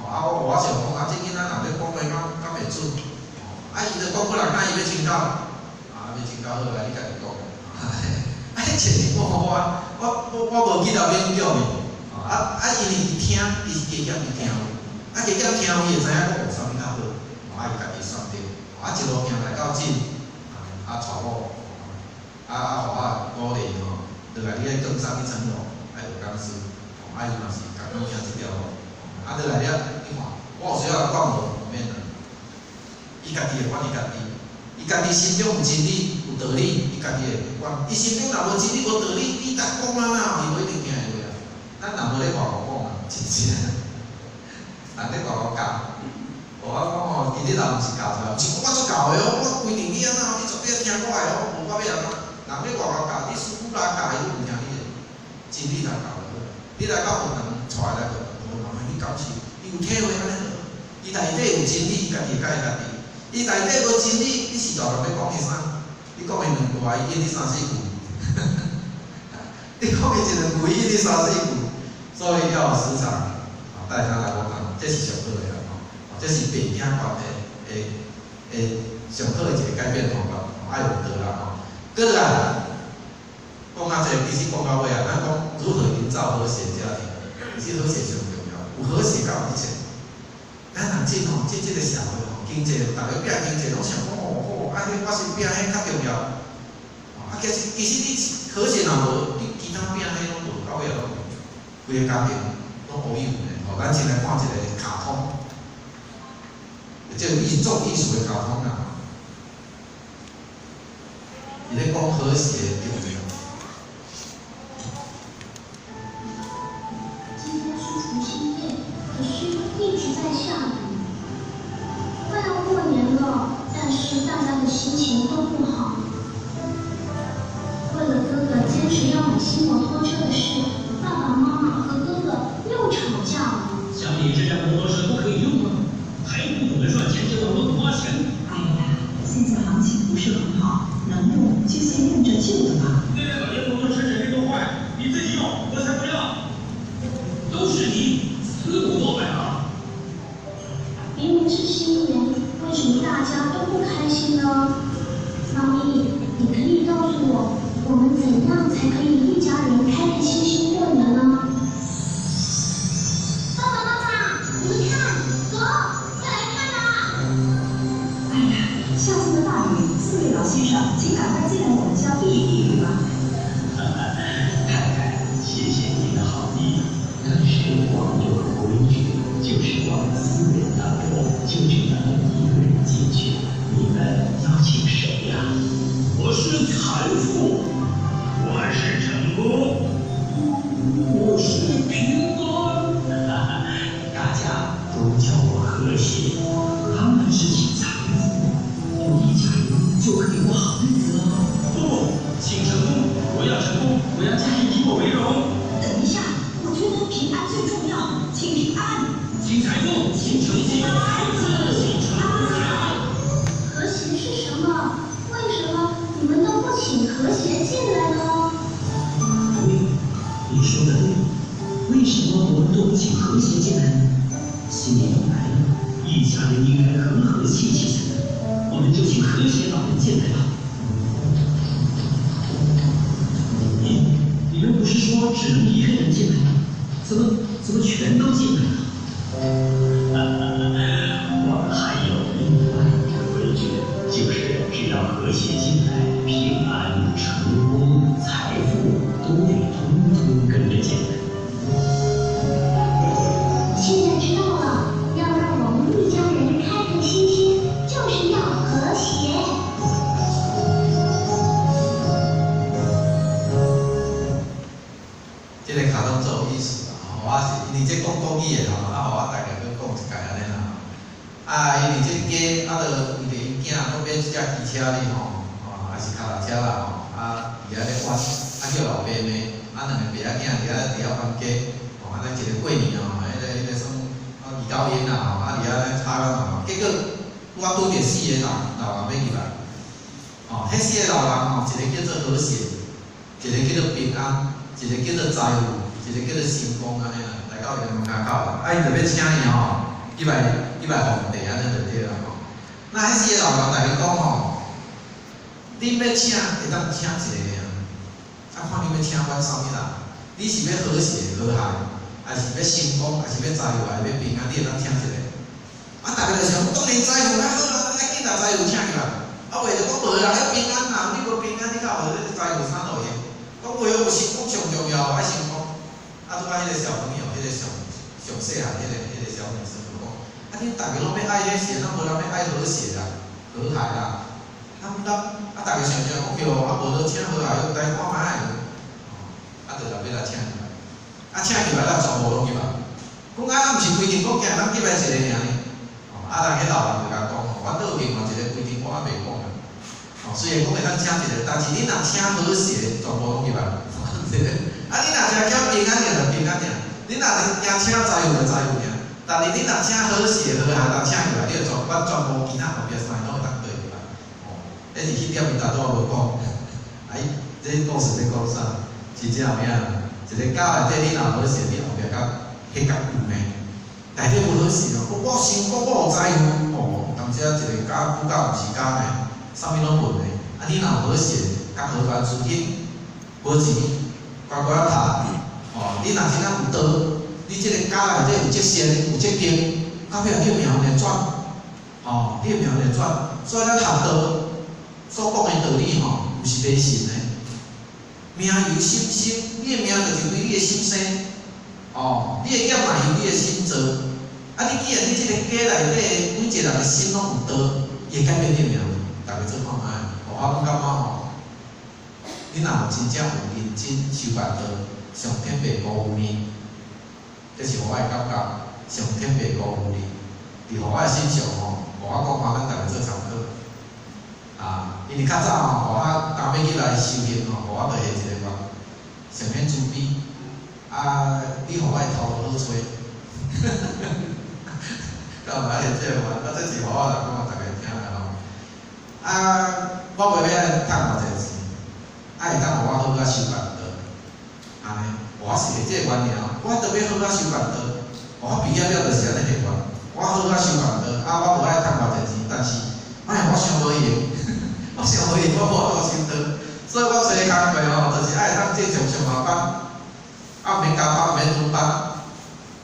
Speaker 1: 吼啊，我我想講啊，這囡仔若欲講話，敢敢會準？啊，伊就講過來，敢伊欲清口，啊，欲清口好啊，你家己講。啊，你潛移默化，我我我無去到勉強伊，啊啊，因為伊聽，伊是加減伊聽有，啊加減聽有，伊會知影講有啥物較好，啊，伊家己選擇，啊一路行來到這，啊娶某，啊啊，予我鼓勵吼，落來你愛更上一層樓，愛學講師，啊伊嘛是共款行這條路，啊落來了，你看，我有需要講無？毋免啦，伊家己會管伊家己，伊家己心中有真理有道理，伊家己會管。伊心中若無真理無道理，你逐講啊哪，伊無一定聽會落啊。咱若無咧外國講啊，真正，人咧外國教，我講吼，其實人毋是教出來，毋是講我足𠢕的哦，我規定你按怎，你絕對愛聽我的哦，無我欲按怎。人咧外國教，你師傅來教，伊攏毋聽你的，真理來教就好。你來到學堂，帶來學堂，慢慢去感受，伊有體會按呢就好。伊內底有真理，伊家己會教伊家己。伊內底無真理，你是大人欲講伊啥？你講伊兩句話，伊應你三四句。你講伊一兩句，伊應你三四句。所以要時常啊帶他來學堂，這是上好的啦吼。這是爸囝關係的的上好的一個改變方法，愛有道啦吼。閣來講較濟，其實講到尾啊，咱講如何營造和諧家庭，其實和諧上重要，有和諧才有一切。咱人這吼，這這個社會吼，經濟，逐个拼經濟，攏想講哦好，啊，彼我是拼彼較重要。啊，其實其實你和諧若無，你其他拼彼攏無，到尾攏無，規個家庭攏烏有的吼。咱先來看一個卡通，這個藝做藝術的卡通啊，伊咧講和諧重要。
Speaker 9: 今天是除夕夜，可是一直在下雨。快要過年了，但是大家的心情都不好。為了哥哥堅持要買新摩托車的事，爸爸媽媽和哥哥又吵架了。
Speaker 10: 像你這輛摩托車都可以用嗎？還不懂得賺錢就要亂花錢。
Speaker 11: 哎呀，現在行情不是很好，能用就先用這舊的吧。
Speaker 10: 那輛老爺摩托車整天都壞，你自己用，我才不要。都是你，死骨頭買啊！
Speaker 9: 明明是新年，為什麼大家都不開心呢？媽咪，你可以告訴我，我們怎樣才可以一家人開開心心過年呢？爸爸媽媽，你們看，走，快來看啊！
Speaker 11: 哎呀，下這麼大雨，四位老先生，請趕快進來我們家避一避雨吧。
Speaker 12: 太太，謝謝您的好意，但是我們有個規矩，就是我們四人當中就只能一個人進去。你們邀請誰呀？
Speaker 10: 我是財富，我是成功，我是平安。
Speaker 12: 大家都叫我和諧，當然是請財富，有一家人就可以過好日子了。一家人應該和和氣氣才對。我們就請和諧老人進來吧。你們不是說只能一個人進來嗎？怎麼全都進來了？我們還有另外一個規矩，就是只要和諧進來，平安、成功、財富都得通通跟着進來。
Speaker 9: 現在知道了，要讓我們一家人開開心心，就是要和諧。
Speaker 1: 這個卡通足有意思啦，吼！我是因為這講國語的吼，啊，予我大概閣講一擺按呢啦。啊，因為這家啊，就為著𪜶囝，閣買一隻機車哩吼，哦，還是跤踏車啦吼，啊，佇遐咧玩，啊叫老爸罵，啊兩个爸仔囝佇遐冤家，吼，按呢一个過年吼，彼个算二九陰啦吼，啊佇遐咧吵甲鬧，結果我拄著四个老人欲入來，吼，彼四个老人吼，一個叫做和諧，一個叫做平安，一個叫做財富，一個叫做成功，按呢啦，來到伊个門跤口，啊，𪜶就欲請伊吼，入來奉茶按呢就對啦吼。那彼四个老人來講吼，恁欲請會當請一个爾，啊看恁欲請阮啥物人？你是欲和諧和諧，還是欲成功，還是欲財富，還是欲平安？你會當請一个。啊，逐家就想，當然財富較好啦，愛緊把財富請入來。啊，話就講無啦，彼平安啦，你無平安，你較有彼財富啥路用？講話有成功上重要，愛成功。啊，拄仔彼個小朋友，彼個上上細漢，彼個小女生就講，啊，恁逐家攏欲愛彼個，哪無人欲愛和諧啦、和諧啦？啊，咱啊，逐家想想講對，啊，無就請和諧，來看覓。啊，就來欲來請入來，啊，請入來，咱全部攏入來。講啊，毋是規定講囝通入來一個爾呢？啊，人彼老人就共講吼，阮倒另外一個規定，我猶袂講啊。吼，雖然講會當請一個，但是你若請和諧，全部攏入來。啊，你若請平安爾，就平安爾；你若請財富，就財富爾。但是你若請和諧和諧，人請入來，你就全阮全部其他後壁三个攏會當綴入來。吼，彼是彼點伊大拄仔無講。啊，伊這故事咧講啥？是這有影，一個家內底你若和諧，你後壁較彼較有呢。內底無和諧哦，我成功，我有財富，哦，當時啊一個家久到毋是家呢，啥物攏無呢。啊，你若有和諧，較和凡出去，無錢，乖乖讀，哦，你若真正有道，你這個家內底有積善，有積德，到尾你的命會轉，哦，你的命會轉。所以咱學道所講的道理吼，毋是迷信的。命由心生，你的命就是為你的心生，哦，你的業嘛由你的心造。啊，你既然你這個家內底每一個人的心攏有道，伊會改變你的命。逐家做看覓，我攏感覺吼，你若有真正有認真修行道，上天袂辜負你，這是予我的感覺，上天袂辜負你。佇予我的身上吼，予我講話，咱逐家做參考。啊，因為較早吼，予我剛欲入來修行吼，予我就下一個願，上免慈悲。啊，你予我的頭路好揣，敢有愛這個願？啊，這是予我來講，逐家聽啦吼。啊，我袂欲按趁偌濟錢，啊會當予我好好修行道，按呢，我是下這個願爾，我特欲好好修行道。我畢業了就是按呢下願，我好好修行道，啊，我無愛趁偌濟錢，但是，哎，我傷無閒，我傷無閒，我無法度修道，所以我揣工課吼，就是愛當正常上下班，啊，毋免加班，毋免輪班，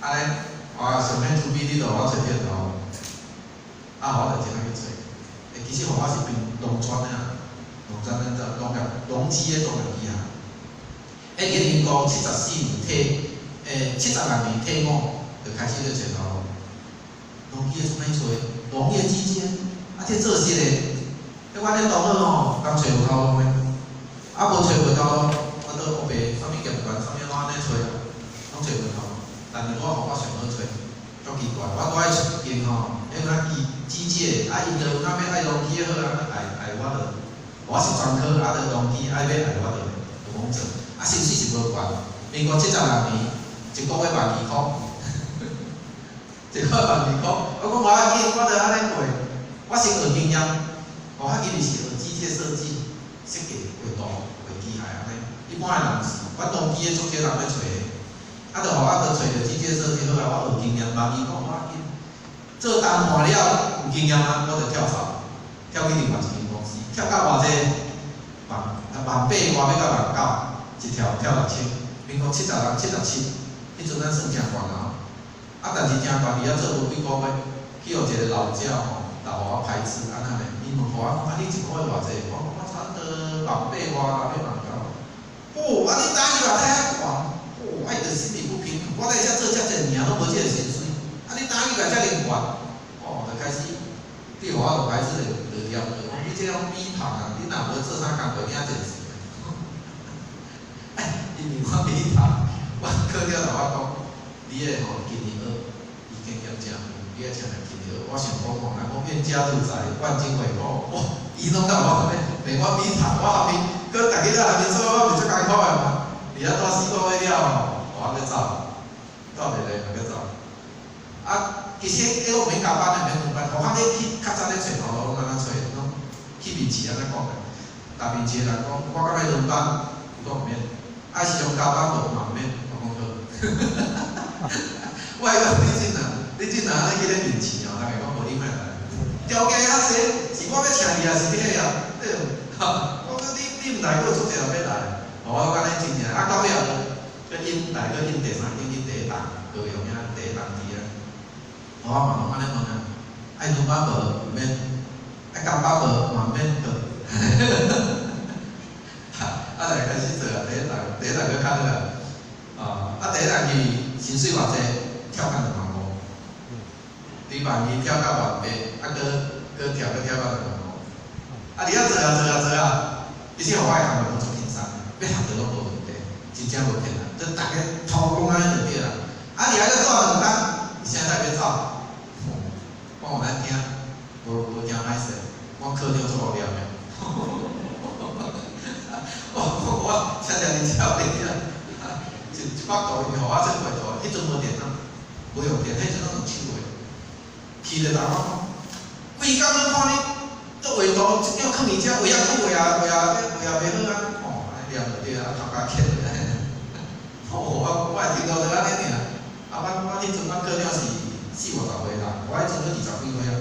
Speaker 1: 按呢，我上免慈悲，你就予我揣著吼，啊，我就真去揣。欸，其實吼，我是憑農村的啊，農村咱做農業、農機的農業機械。欸，伫民國74年退，欸，76年退伍，就開始咧揣頭路。農機的創啥揣？農業機械，啊，這做實的，欸，阮咧同學吼，共揣無頭路的，啊，無揣無頭路，我倒烏白啥物業權，啥物攏按呢揣啊，攏揣無頭路。但是我予我上好揣，足奇怪，我拄愛出間吼，彼阵機機械，啊，𪜶就有那欲愛農機好啊，愛愛我就，我是專科，啊，就農機愛欲愛我就就講做，啊，薪水是無懸，民國76年，一個月12,000箍，一個月12,000箍，我講無要緊，我就按呢過，我先學經驗，我較緊是學機械設計、設計、畫圖、畫機械按呢。一般的人毋是，阮農機的足少人欲揣的，啊，就予我就揣著機械設計好啊，我學經驗，12,000箍無要緊。做单换了有经验啊，我就跳槽，跳去另外一间公司，跳到偌济万万八外欲到万九，一跳跳6000，民国76、77，彼阵咱算诚悬啊。啊，但是诚悬，伫遐做无几个月，去予一个老鸟吼，来予我排斥，按怎呢？伊问我讲，啊，你一个月偌济？我讲我差不多万八外啦，欲万九。哦，啊，你待遇也太遐悬，哦，我伊就心理不平衡，我来遮做遮济年拢无这个薪水，啊，你待遇来遮尔悬，哦，就开始，你予我就开始就念讲，你这种米虫啊，你若无做啥工课，你犹贱钱。哎，因为我米虫，我科长共我讲，你的吼今年学，伊经验诚好，你爱请来今年学。我想讲吼，人讲愿加入财，万金为我，哇，伊拢共我骂我米虫，我后面阁逐日咧后面做，我毋是足艰苦的嘛。伫遐蹛四个月了吼，我欲走，蹛袂来嘛欲走。啊，其实彼拢毋免加班的，毋免轮班，互我咧去较早咧揣头路拢按怎揣，拢去面试按怎讲的。逐面试的人讲，我敢欲轮班，伊讲毋免。爱时常加班无嘛毋免，我讲好。我会讲你真啊，你真啊，你去咧面试哦，人会讲无你莫来。条件遐济，是我欲请你，抑是你彼啊？对无？我讲你毋来，阁有足济人欲来。我讲按呢真正，啊到尾仔，阁引来阁引第三间去第一档，高雄遐第一档伫啊。我嘛拢按呢问啊，爱轮班无？毋免。爱加班无？嘛毋免。啊，来开始做啊，第一档，第一档阁较好啊。啊，第一档去薪水偌济，跳到2万5。对万2跳到万8，啊，阁阁跳阁跳到2万5。啊，伫遐做啊做啊做啊，其实我的工课拢足轻松，欲学著拢无问题，真正无困难，就逐家偷工按呢就对啦。啊，伫遐阁做两工，伊现在欲走，讲予咱听，无无惊歹势，我科长足无聊的。我我常常伫遮边啊，一一百度伊予我做画图，彼阵无电脑，无用电，彼阵拢用手的。去就逐我讲，规工拢看你做画图，一张囥伫遮，画遐久画啊画啊，画啊袂好啊，哦，按呢念就对啊，头壳牵落来。哦，我我会听到就按呢尔。啊，我彼阵我科长是四五十岁啦，我彼阵阁20几岁啊。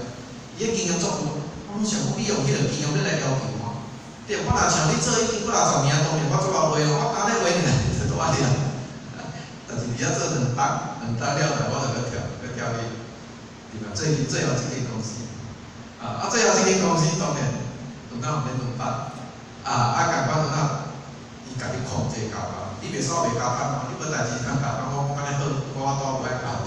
Speaker 1: 伊的经验足有，我拢想讲，你用彼个经验欲来要求我。对，我若像你做已经几若十年，当然我足够画咯，我今咧画尔，就拄仔了。但是伫遐做两冬，两冬了后，我就阁跳，阁跳去，对吧？最最后这间公司，啊啊，最后这间公司当然，轮到毋免轮班，啊啊，共款轮到，伊家己控制加班，你袂使袂加班哦，你无代志通加班，我讲按呢好，我拄无爱加班，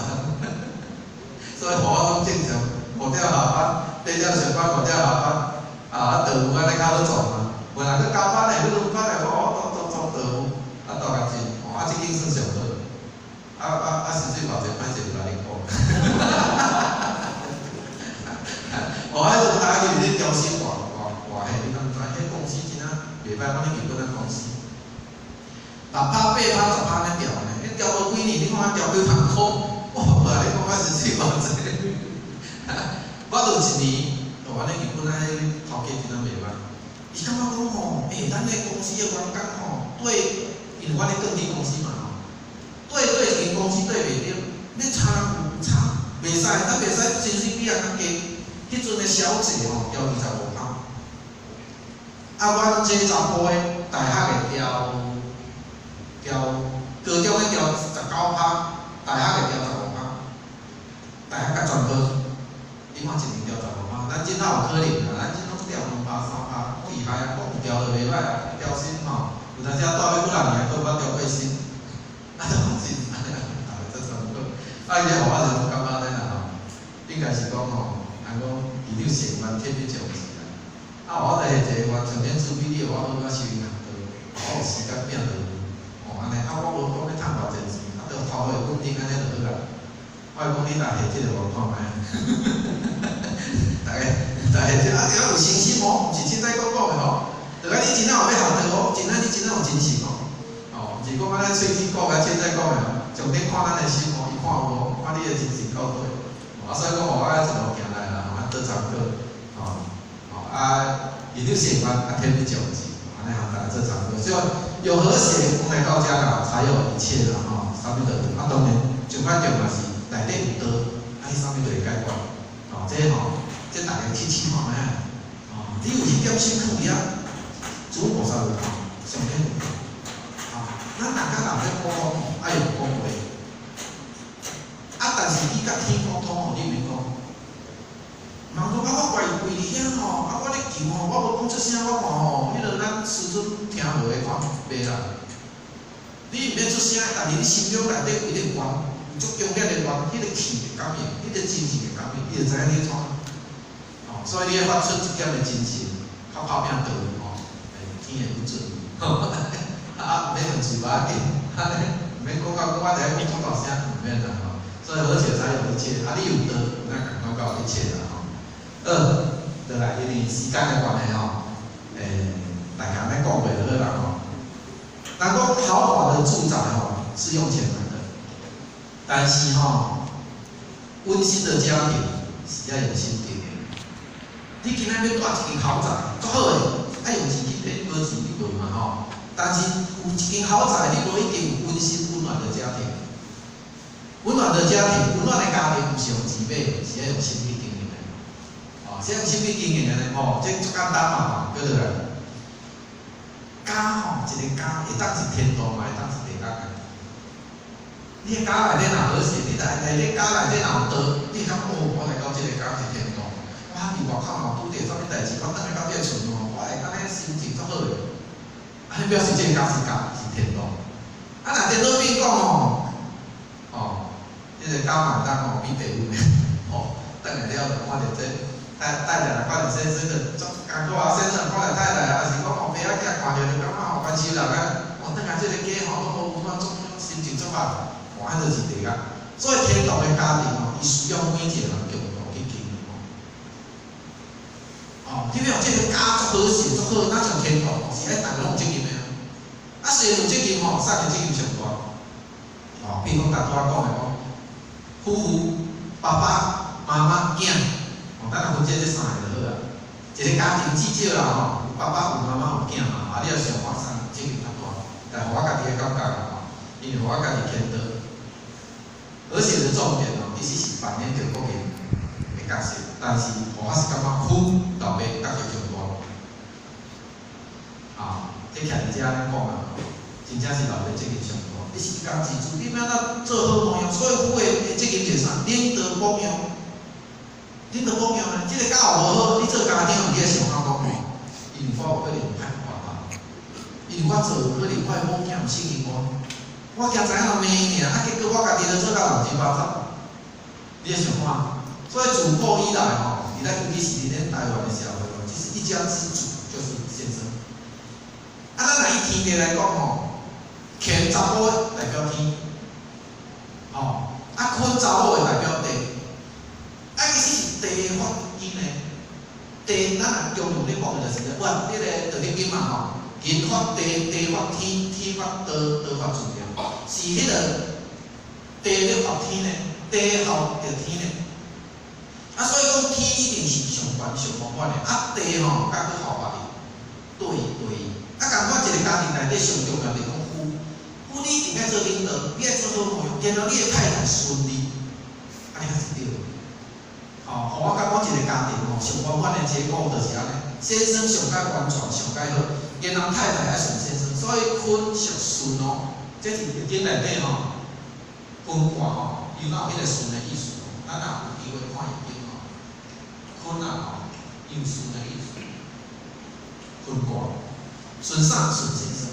Speaker 1: 所以予我拢正常，5点下班，8点上班，5点下班，啊，队伍按呢较好做嘛。无人去加班的，去轮班的，我都做队伍，啊，斗较真，哦，啊，这间算上好，啊啊啊，薪水偌济，歹势就来恁讲。哦，彼阵大家去咧调薪偌偌偌嘿，你敢知？彼公司真正袂歹，我咧日本咱公司，6趴、8趴、10趴按呢调呢，彼调无几年，你看调几万箍，我无来你讲我薪水偌济。我就一年，哦，按呢日本咱彼头家真正袂歹。伊感觉讲吼，欸，咱的公司的员工吼，对，因为阮咧转去公司嘛吼，对对一间公司对袂著，你差人有差，袂使，咱袂使薪水比人较低。彼阵的小姐吼，调25趴，啊，阮这查埔的大学会调调，高中的调19趴，大学会调15趴，大学佮专科，你看一年调15趴，咱这哪有可能啊？咱这拢调2趴3趴，拢厉害啊！讲有调就袂歹啊，调薪吼，有当时啊，蹛欲几若年，阁无捌调过薪，啊，都真啊，这差不多。啊，伊咧予我就感觉按呢啦吼，应该是讲吼，人讲市长善愿天欲将至啦。啊，我就下一个月上天慈悲，你予我好好修行学道，我有时间拼就有，哦，按呢，啊，我无讲欲趁偌济钱，啊，著头路会稳定按呢就好啊。我会讲你若下这个我看觅，逐家逐家这啊，著爱有信心哦，毋是凊彩讲讲的吼。著爱你真正有欲学道哦，真正你真正有真心哦，哦，毋是讲按呢喙齿讲啊，凊彩讲的哦。重点看咱的心哦，伊看有无，看你的精神到佗。啊，所以讲予我一路行来啦，吼，啊，做参考，吼，吼啊，市长善愿啊，天欲将至，按呢予大家做参考。所以有和谐，讲来到遮啦，才有一切啦，吼，啥物都有。啊，当然，上较重要是内底有道，啊，彼啥物都会解决。家試試看覓啊？哦，你有彼點心囥佇遐，主菩薩有看，上天有看。啊，咱逐工人咧溝通吼，愛用講話。啊，但是你佮天溝通吼，你毋免講。人講啊，我跪跪佇遐吼，啊，我咧求吼，我無講出聲，我看吼，彼个咱師尊聽無的看袂啦。你毋免出聲，但是你心中內底有一個願，有足強烈的願，彼个氣會感應，彼个精神會感應，伊就知影你咧創啥。哦，所以你愛發出一點的精神，較拍拼倒吼，天會不准。啊，毋免用嘴巴緊，按呢毋免講到講我佇遐講足大聲，毋免啦吼。所以和諧才有一切，啊，你有道，咱共款到一切啦吼。好，落來，因為時間的關係吼，大家按呢講過就好啦吼。人講豪華的住宅吼是用錢買的，但是吼溫馨的家庭是愛用心經營。你今仔欲住一間豪宅，足好的，愛用錢去買，無錢你無嘛吼。但是有一間豪宅，你無一定有溫馨溫暖的家庭。溫暖的家庭，溫暖的家庭，毋是用錢買，是愛用心去經營的。哦，是用心去經營的呢，吼，這足簡單嘛，吼，叫做來。家吼，一个家會當是天堂嘛，會當是地獄的。你的家內底若和諧，你內內底家內底若有道，你會感覺哦，我來到這个家是天堂。我佇外口嘛拄著啥物代誌，我轉來到這个厝吼，我會按呢心情足好的。按呢表示這个家是家是天堂。啊，若顛倒變講吼，哦，這个家嘛會當吼變地獄的，吼，轉來了就看著這太太若看著先生就足艱苦啊，先生看著太太，抑是講吼，爸仔囝看著就感覺吼關心人啊，哦，轉來這个家吼攏無溫暖，足心情足歹，哦，按就是地獄。所以天堂的家庭吼，伊需要每一個人共同去經營吼。哦，你欲予這个家足和諧足好，若像天堂吼，是愛逐个攏有責任的啊。啊，雖然有責任吼，啥人責任上大？哦，比如講，頭拄仔講的講，夫婦、爸爸、媽媽、囝，哦，咱若分這三个就好啊。一个家庭至少啦吼，有爸爸、有媽媽、有囝嘛，啊，你若想看啥責任較大？但予我家己的感覺啦吼，因為予我家己牽導。和諧的重點哦，其實是扮演著個人的角色，但是予我是感覺父老爸角色上大。啊，這徛佇遮按呢講啊，真正是老爸責任上大。你是一家之主，你欲按怎做好模樣？所以父的責任是啥？領導榜樣，領導榜樣呢？這個教無好，你做家長，你愛想看講，因為我有可能歹看法，因為我做有可能我的某囝毋信任我，我驚知影人罵伊爾，啊，結果我家己都做到亂七八糟。你愛想看，所以自古以來吼，佇咱尤其是佇咱台灣的社會吼，其實一家之主就是先生。啊，咱若以天地來講吼，乾查某代表天，吼，啊坤查某的代表地，啊其實是地發金的，地咱若中庸咧講的就是，哇，彼個道德經嘛吼，人發地，地發天，天發道，道發自然，是彼個地咧發天呢，地後著天呢。啊，所以講天一定是上懸上豐滿的，啊地吼，閣閣後別對對。啊，仝款一個家庭內底上重要就是講夫，夫你一定愛做領導，你愛做好模樣，然後你的太太順你，按呢才是對的。吼，予我感覺一個家庭吼，上圓滿的結果就是按呢，先生上較完全，上較好，然後太太愛順先生，所以坤屬順哦，這是易經內底吼，坤卦吼，伊哪有彼個順的意思？咱若有機會看易經吼，坤啊吼，伊有順的意思，坤卦。順啥？順先生。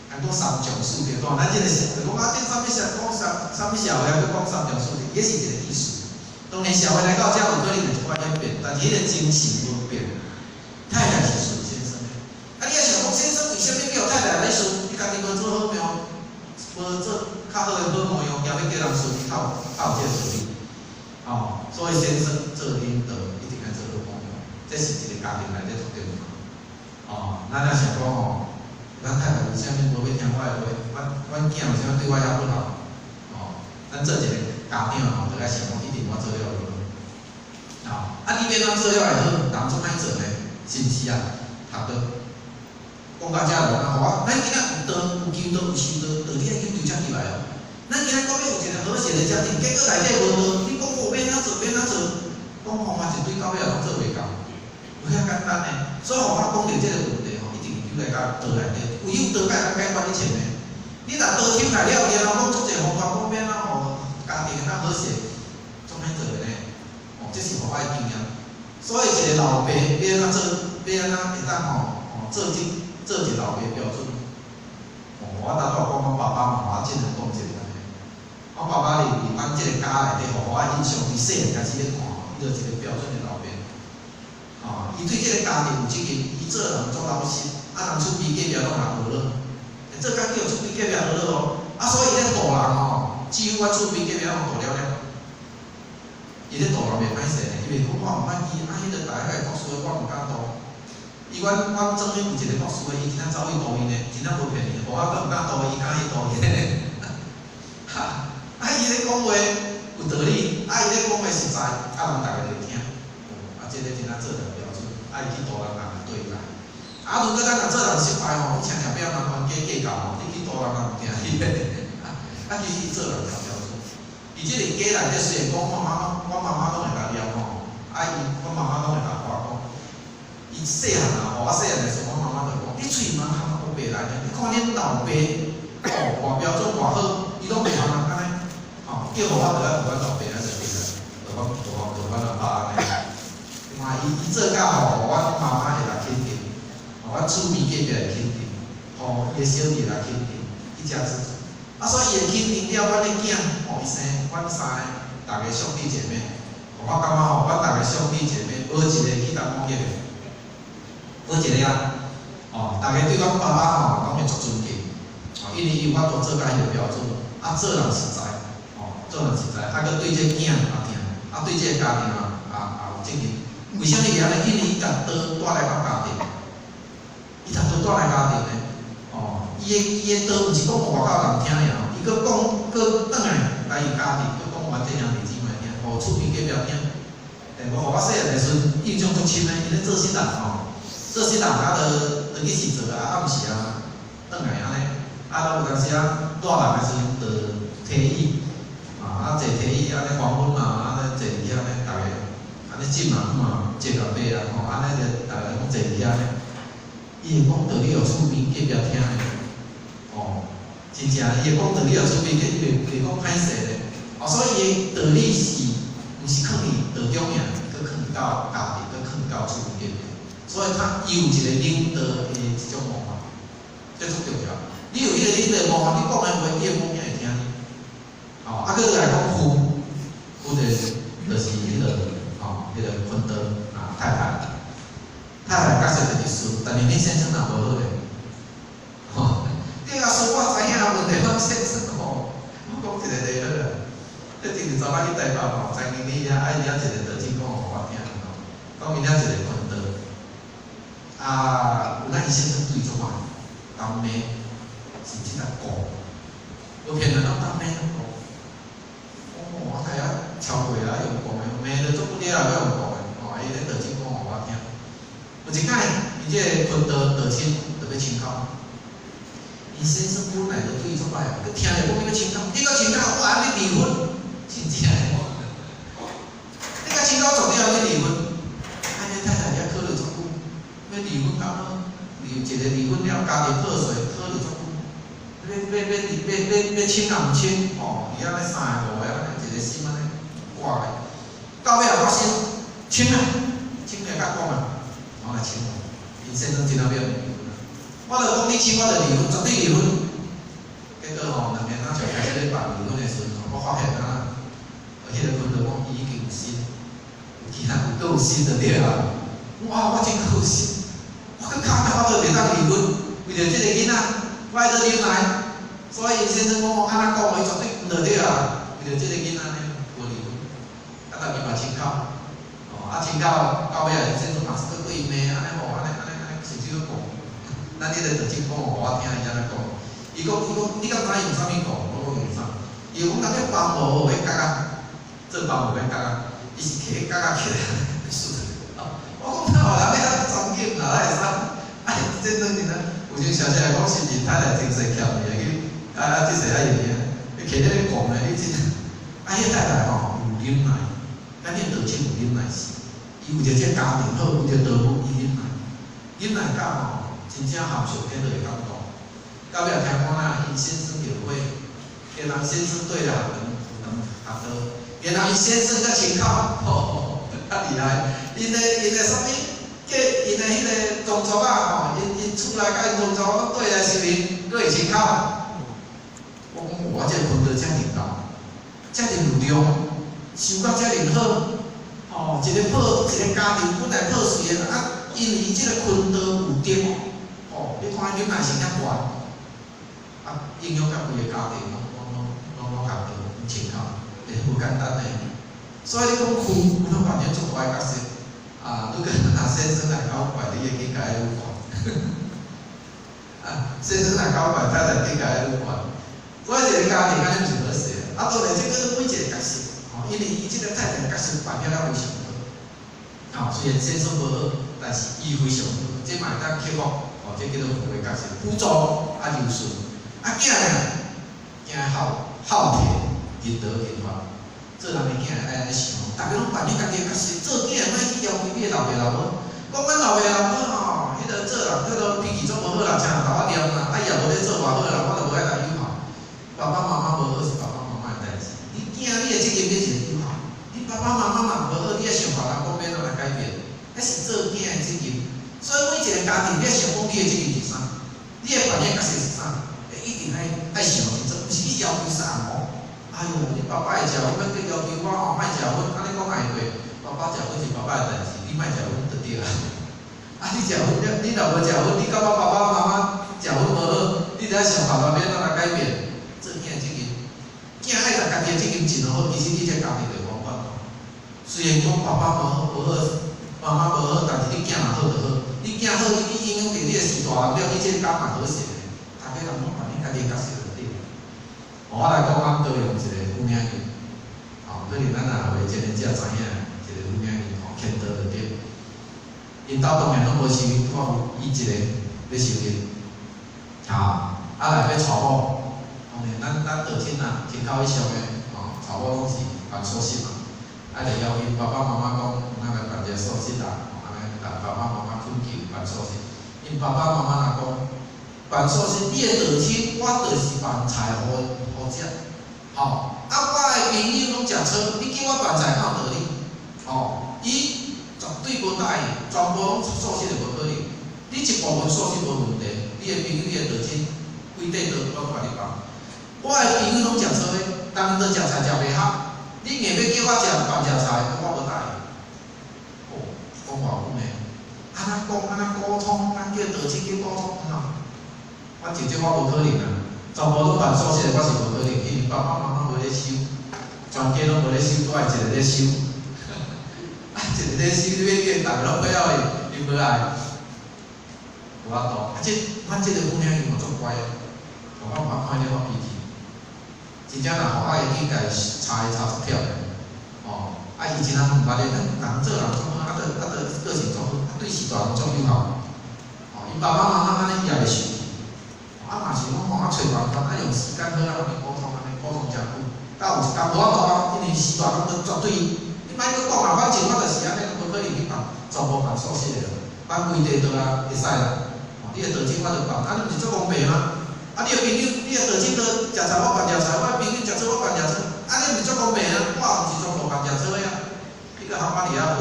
Speaker 1: 啊，講三從四德，咱這個社會講啊，這啥物社講啥啥物社會，還閣講三從四德，也是一個意思。當然社會來到遮有可能有一寡演變，但是彼個精神無變。太太是順先生的。啊，你若想講先生為啥物叫太太來順？你家己無做好模，無做較好的好模樣，驚欲叫人順，你較有較有這個道理。哦，所以先生做領導一定愛做好榜樣，這是一個家庭內底足重要。哦，咱若想講吼，咱太太為啥物無欲聽我的話？阮囝為啥物對我遐不好？哦，咱做一個家長吼，就愛想講，一定我做了無好。哦，啊，你欲按怎做了會好？人總歹做呢，是毋是啊？讀道，講到遮就講，我咱今仔有道，有求道，有修道，道理愛求求才入來哦。咱今仔講欲有一個和諧的家庭，結果內底無道，你講我欲按怎做，欲按怎做？講方法一堆到尾也攏做袂到，無遐簡單呢。所以吼，我講著這個問題吼，一定要來到道內底，唯有道才會當解決一切呢。你若刀抽開了，然後講足濟方法，講欲按怎予家庭會當和諧，總歹做的呢。哦，這是予我的經驗。所以一個老爸欲按怎做，欲按怎會當吼吼做這做一個老爸標準。哦，我頭拄仔講阮爸爸嘛，我只能講一個按呢。阮爸爸佇阮這個家內底，予我的印象，佇細漢開始咧看，伊就是一個標準的老爸。哦，伊對這個家庭有責任，伊做人足老實，啊，人厝邊隔壁攏人學了，做工叫厝邊隔壁學了哦。啊，所以伊咧度人吼，幾乎阮厝邊隔壁攏度了了。伊咧度人袂歹勢呢，伊袂講我毋捌伊，啊，彼個大個國師我毋敢度。伊阮阮庄有一個國師的，伊真正走去度伊呢，真正無騙你，無我閣毋敢度伊，敢去度伊呢。哈，啊，伊咧講話有道理，啊，伊咧講話實在，啊，人逐家就會聽。啊，這個真正做人標準，啊，伊去度人，人會對伊來。啊，如果咱若做人失敗吼，你常常欲按怎冤家計較吼，你去度人，人毋聽你的。啊，其實伊做人較標準。伊這個家內底雖然講我媽媽，阮媽媽攏會共念吼，啊伊，阮媽媽攏會共看講，伊細漢啊，予我細漢的時陣，阮媽媽就講，你喙嘛含烏白來呢？你看恁老爸，哦，偌標準偌好，伊攏袂通按呢，吼，叫予我著愛學阮老爸按呢就對啦，著阮著阮著阮阿爸按呢。你看伊伊做甲吼，予阮媽媽會來肯定，予阮厝邊隔壁會肯定，予伊的小弟會來肯定，一家之主。啊，所以伊會肯定了，阮的囝，吼，伊生阮三个，逐个兄弟姐妹，我感覺吼，阮逐个兄弟姐妹，無一個去當講業的，無一個啊，哦，逐个對阮爸爸吼，攏會足尊敬，哦，因為伊有法度做到彼個標準，啊，做人實在，哦，做人實在，啊，閣對這個囝也疼，啊，對這個家庭也也也有責任。為啥物會按呢？因為伊共刀帶來到家庭，伊共刀帶來家庭呢，哦，伊的刀毋是講予外口人聽爾，伊閣講，閣轉來來伊家庭，閣講予阮這兄弟姊妹聽，予厝邊隔壁聽。欸，我予我細漢的時陣印象足深的，伊咧做穡人吼，做穡人啊，就轉去是做啊，暗時啊，轉來按呢，啊，有當時啊，熱人的時陣就提椅，啊，坐提椅按呢黃昏啊，按呢坐佇遐呢，逐个按呢枕啊嘛，坐到尾啊，吼，按呢就逐个攏坐佇遐呢。伊會講道理予厝邊隔壁聽的，哦，真正伊會講道理予厝邊隔壁，袂講歹勢咧。哦，所以伊的道理是毋是囥佇道中爾，閣囥佇到家庭，閣囥到厝邊隔壁。所以他伊有一個領導的這種模範，這足重要。你有彼個領導模範，你講的話，伊會講會聽你。哦，啊，閣來講夫，夫就是彼個吼，彼個坤德啊太太。太太角色就是孫，但是恁先生若無好咧，吼，你若孫我知影問題，阮先生吼，我講一個例好啦。你前日昨擺去台北吼，曾經理遐愛遐一個道親講予我聽吼，講伊遐一個坤道，啊，有咱伊先生對足歹，當罵，甚至來告，無騙人，攏當罵攏告。哦，我知影超過啊，用講的，罵得足骨力啊，閣用講的，吼，伊咧道親講予我聽。有一擺，伊這个坤道道親就欲親口，伊先生本來就對伊足歹，閣聽著講你欲親口，你閣親口，我愛你離婚，真正的，你閣親口絕對愛你離婚。啊，你太太遐考慮足久，欲離婚敢好？離一个離婚了，家庭破碎，考慮足久，欲欲欲欲欲欲親也毋親，吼，伊按呢三个五个按呢一个心按呢掛咧，到尾也決心親啊，親來甲講啊。我來親我，𪜶先生真正欲離婚啊！我著講你親，我著離婚，絕對離婚。結果吼，兩个若像開始咧辦離婚的時陣吼，我發現啊，彼個坤就講伊已經有心，有其他有閣有心就對啊。哇，我真閣有心，我閣較我都袂當離婚，為著這個囡仔，我愛閣忍耐。所以先生講我按怎講，伊絕對毋就對啊。為著這個囡仔呢，無離婚，啊，但伊嘛親口。啊，親口到尾啊，先生嘛是閣閣伊罵，按呢吼，按呢按呢按呢，甚至閣講，咱彼個道親講予我聽，伊按呢講，伊講伊講，你敢知伊用啥物講？我講用啥？伊講人咧幫無彼角仔，做幫無彼角仔，伊是摕彼角仔起來術。我講哪有人欲遐裝緊啊？哪會使？啊，這當陣啊，有陣常常來講，是毋是太太真濟欠伊啊？去啊啊，這濟愛用的，你摕咧講咧，你真啊，彼太太吼有忍耐。咱的道亲有忍耐心，伊为著这家庭好，为著道母伊忍耐，忍耐到吼，真正含上天就会感动。到尾听讲啊，𪜶先生就会，然后先生对了两合道，然后𪜶先生閣清口，吼，較厲害。𪜶的啥物？叫𪜶的彼个宗族啊，吼，𪜶厝內佮𪜶宗族攏對來承認，閣會清口。我講我這个訓導遮爾高，遮爾有量，修到遮爾好，吼，一个破一个家庭本來破碎的，啊，因為伊這个訓導有德，吼，你看伊忍耐性遐懸，啊，影響到規个家庭，攏合道，清口，欸，無簡單呢。所以你講父，有通扮演足大个角色，啊，你講若先生來搞怪，你會去共伊愈懸。啊，先生來搞怪，太太去共伊愈懸。所以一個家庭按呢毋是好勢啊，當然這個每一個角色，吼，因為伊這個太太角色扮演了非常好，吼，雖然先生無好，但是伊非常好，這嘛會當克服，吼，這叫做父的角色，輔助啊柔順，啊囝呢，囝孝孝悌，仁德仁法，做人的囝愛按呢想，逐家攏扮演家己的角色，做囝的莫去要求你的老爸老母，講阮老爸老母吼，彼個做人彼個脾氣足無好啦，常常共我念啦，啊伊也無咧做偌好啦，我就無愛共伊友好。爸爸媽媽無好是爸爸媽媽的代誌，你囝你的責任變成友好，你爸爸媽媽嘛無好，你愛想法人講欲按怎來改變，彼是做囝的責任。所以每一個家庭，你愛想講你的責任是啥，你的扮演角色是啥，一定愛想清楚，毋是去要求啥哦。哎喲，你爸爸會食薰，欲閣要求我吼莫食薰，按呢講會過？爸爸食薰是爸爸的代誌，你莫食薰就對啊。啊，你食薰，你若無食薰，你感覺爸爸媽媽食薰無好，你著愛想辦法欲按怎來改變。做囝的責任，囝愛共家己的責任盡好，其實你這家庭就會圓滿。雖然講爸爸無好，無好，媽媽無好，但是你囝若好就好。你囝好，你去影響著你的序大人了，你這個家嘛和諧的。逐家人攏扮演家己的角色就對。我來講，阮高雄一個婦女營，吼，可能咱若會真濟才知影，一個婦女營吼，牽道就對。𪜶兜當然攏無收音，我有伊一個咧收音，啊，啊來欲娶某。當然，咱道親啊，親口以上的吼，娶某攏是辦素食嘛。啊，就要求爸爸媽媽講，咱來辦一個素食啦，按呢共爸爸媽媽懇求辦素食。𪜶爸爸媽媽若講辦素食，你的道親，我就是辦菜予食，吼。啊，我的朋友攏食草，你叫我辦菜敢有道理？吼，伊絕對無答應，全部攏素食的無可能。你一部分素食無問題，你的朋友、你的道親，規塊都攏共你辦。我的朋友攏食草的，人都食菜食袂合，你硬欲叫我食辦食菜，我無答應。哦，講偌久呢？按怎講？按怎溝通？按叫道親去溝通？按怎？我直接我無可能啊！全部攏辦素食的，我是無可能，因為爸爸媽媽無咧修，全家攏無咧修，我一個咧修。啊，一個咧修，你欲叫逐个攏配合伊，伊無愛。無法度。啊，這阮這個姑娘伊嘛足乖的，我嘛看伊咧發脾氣。真正若予我會去共伊吵伊吵足忝的，吼！啊，伊真正毋捌咧，人做人足好，啊，閣啊閣個性足好，啊，對序大人足友好。吼，𪜶爸爸媽媽按呢伊也袂生氣。啊嘛是講吼，啊揣辦法，啊用時間好啊，共伊溝通按呢溝通誠久。到有一工無法度啊，因為序大人都絕對，你莫閣講啊，反正我就是按呢，無可能去辦，全部辦素食的，辦規塊桌啊會使啦。吼，你的道親我就辦，啊你毋是足公平嗎？啊，你的朋友，你的道親都食菜，我辦食菜；我的朋友食草，我辦食草。啊，你毋是足公平啊？我也毋是全部辦食草的啊。你閣含我佇遐話，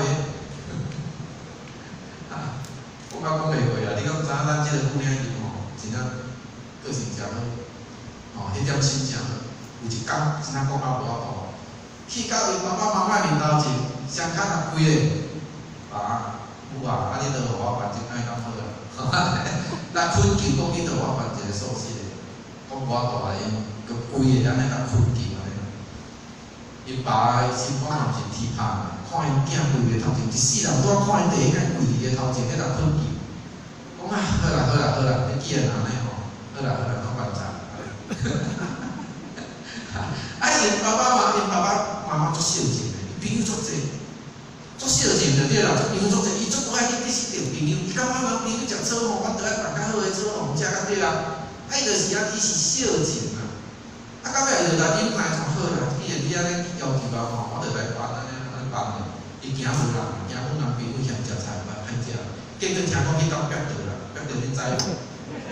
Speaker 1: 啊，我敢講袂過啊！你敢知影咱這個姑娘伊吼，真正個性誠好，吼，彼點心誠好。有一工真正講到無法度，去到伊爸爸媽媽面頭前，雙跤若跪咧，爸母啊，啊你著予我辦這擺敢好啊？來懇求講你著予我辦一個素食的。講無法度啊，𪜶閣跪咧按呢共懇求按呢。𪜶爸的心肝嘛毋是鐵拍的，看𪜶囝跪佇頭前，一世人拄仔看𪜶第一擺跪佇伊頭前咧共懇求。講啊，好啦好啦好啦，你既然按呢吼，好啦好啦，攏辦菜。啊，𪜶爸爸媽𪜶爸爸媽媽足孝敬的，伊朋友足濟，足孝敬就對啦，朋友足濟，伊足無愛去結識著朋友，伊感覺講朋友食草吼，阮著愛辦較好的草予食較對啦。啊，伊就是按呢，伊是孝敬啦。啊，到尾伊就來忍耐，講好啦，既然你按呢要求我吼，我就來辦按呢，按呢放咧，伊惊无人，惊阮男朋友嫌食菜歹食，结果听讲去到壁桌啦，壁桌恁知无？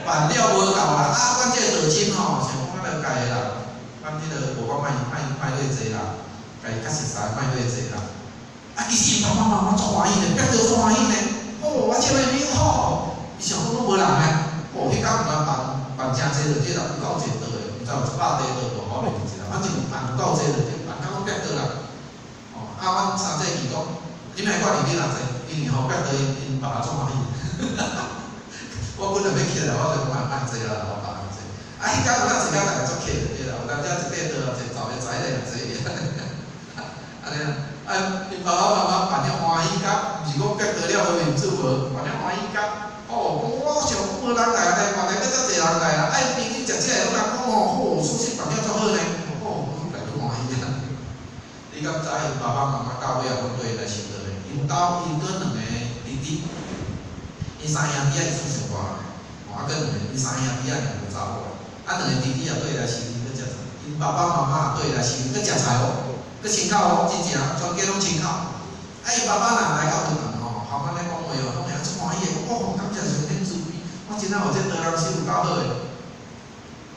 Speaker 1: 办了无够啦，啊，阮这个道亲吼，想讲咱就家的啦，咱迄个无讲莫莫莫咧济啦，家己较熟似莫咧济啦。啊，其实因爸爸妈妈足欢喜的，壁桌足欢喜呢。哦，我这个朋友好，伊想讲拢无人呢。哦，彼工毋知办办诚济就对啦，有够济桌的，毋知有100块桌无，我袂记得啦。反正办有够济就对，办到拢壁桌啦。哦，啊，阮三姐伊讲，你莫挂伫你若济，因为吼壁桌因因爸爸足欢喜。我本来欲起来，我就讲莫坐啦，我别人坐。啊，彼工有影坐甲逐个足客就对啦，有当时一块桌啊坐10个、十个坐，按呢啊。啊，𪜶爸爸妈妈办了欢喜甲，毋是讲壁桌了无面子无，办了欢喜甲。哦，讲我想讲无人来呢，原来阁遮济人来啦。啊，𪜶朋友食这个，拢人讲吼，好，素食办了足好呢。哦，拢来足欢喜啊。你敢知𪜶爸爸妈妈到尾仔拢对𪜶来修道呢？𪜶兜𪜶阁两个弟弟，𪜶三兄弟仔伊算上大个，哦，啊阁两个，𪜶三兄弟仔两个查某，啊两个弟弟也对𪜶来修，阁食菜。𪜶爸爸妈妈也对𪜶来修，阁食菜哦。阁清口哦，真正全家拢清口。啊，伊爸爸若来到佛堂吼，后摆咧讲话哦，拢会足欢喜的，讲哦，感谢上天慈悲，我真正有这道人修有够好的。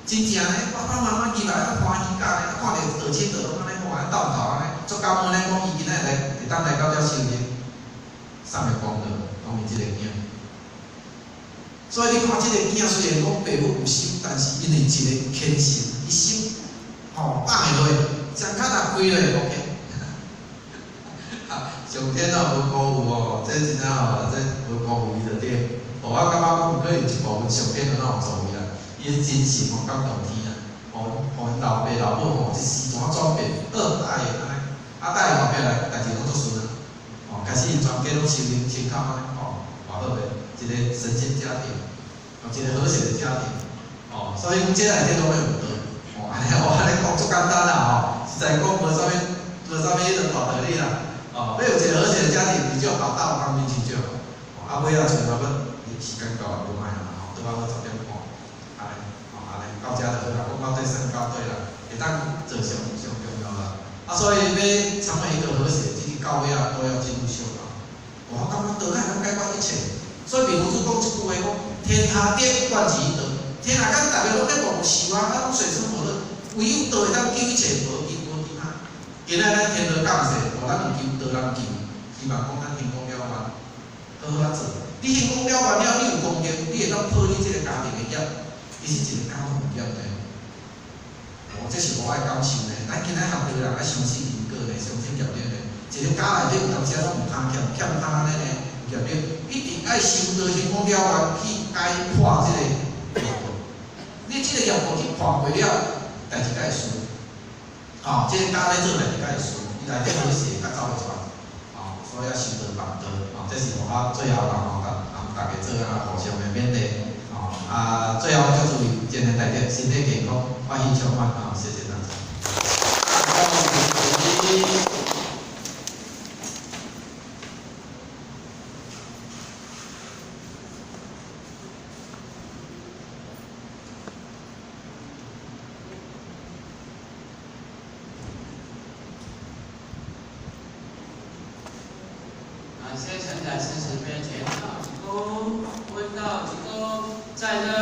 Speaker 1: 真正呢，爸爸妈妈入来啊欢喜甲呢，啊看著道亲道拢按呢好，按呢斗头按呢，足感恩咧，讲伊今仔日来会当来到遮修行，啥物功劳，拢是这个囝。所以你看这个囝虽然讲爸母有心，但是因为一个虔诚，伊心吼放会落。双跤若开落，OK。上天哦，无辜负哦，这真正哦，这无辜负伊就对。哦，我感觉讲有可能一部分上天就哪有作为啦，伊的真诚吼感动天啊，哦，予𪜶老爸老母吼一时怎转变，好答应按呢，啊答应后壁来代志拢足顺啊，哦，开始𪜶全家拢修行清口按呢，哦，偌好个，一个神仙家庭，哦，一个和谐的家庭，哦，所以讲这内底拢会有道。哦，按呢我按呢讲足简单啦吼，实在讲无啥物，无啥物彼个大道理啦。哦，欲有一个和谐的家庭，至少达到方面至少。哦，啊尾仔像差不多时间到啊，无歹啦吼，拄仔好10点半，按呢，吼，按呢到遮就好啦，讲到这算到底啦，会当做上上重要啦。啊，所以欲成为一个和谐，直至到尾仔都要进入修道。我感觉道会当解决一切。所以明文主讲一句话讲：天下地万事道。天下间逐个拢咧戆想啊，啊拢水深火热，唯有道会当救一切，无其无其他。今仔咱天道降世，予咱有求道人求，希望讲咱成功了愿，好好仔做。你成功了愿了，你有功德，你会当破你这个家庭的业，其实一个家拢有业呢。哦，这是我的感受呢。咱今仔学道人爱相信因果呢，相信业力呢。一个家内底有当时拢有通欠欠通按呢呢，有业力，一定爱修道成功了愿去解破这个业报。你这个业报去破过了，代志才会顺。哦，这个家咧做代志才会顺，伊内底和谐才走会出来。哦，所以要修道防道，哦，这是我最后啦吼，共大家做啊互相的勉励。哦，啊，最后祝诸位健康大德，身体健康，欢喜充满，哦，谢谢大家。
Speaker 13: 感谢善财师慈悲，前道济公，问道济公，在这。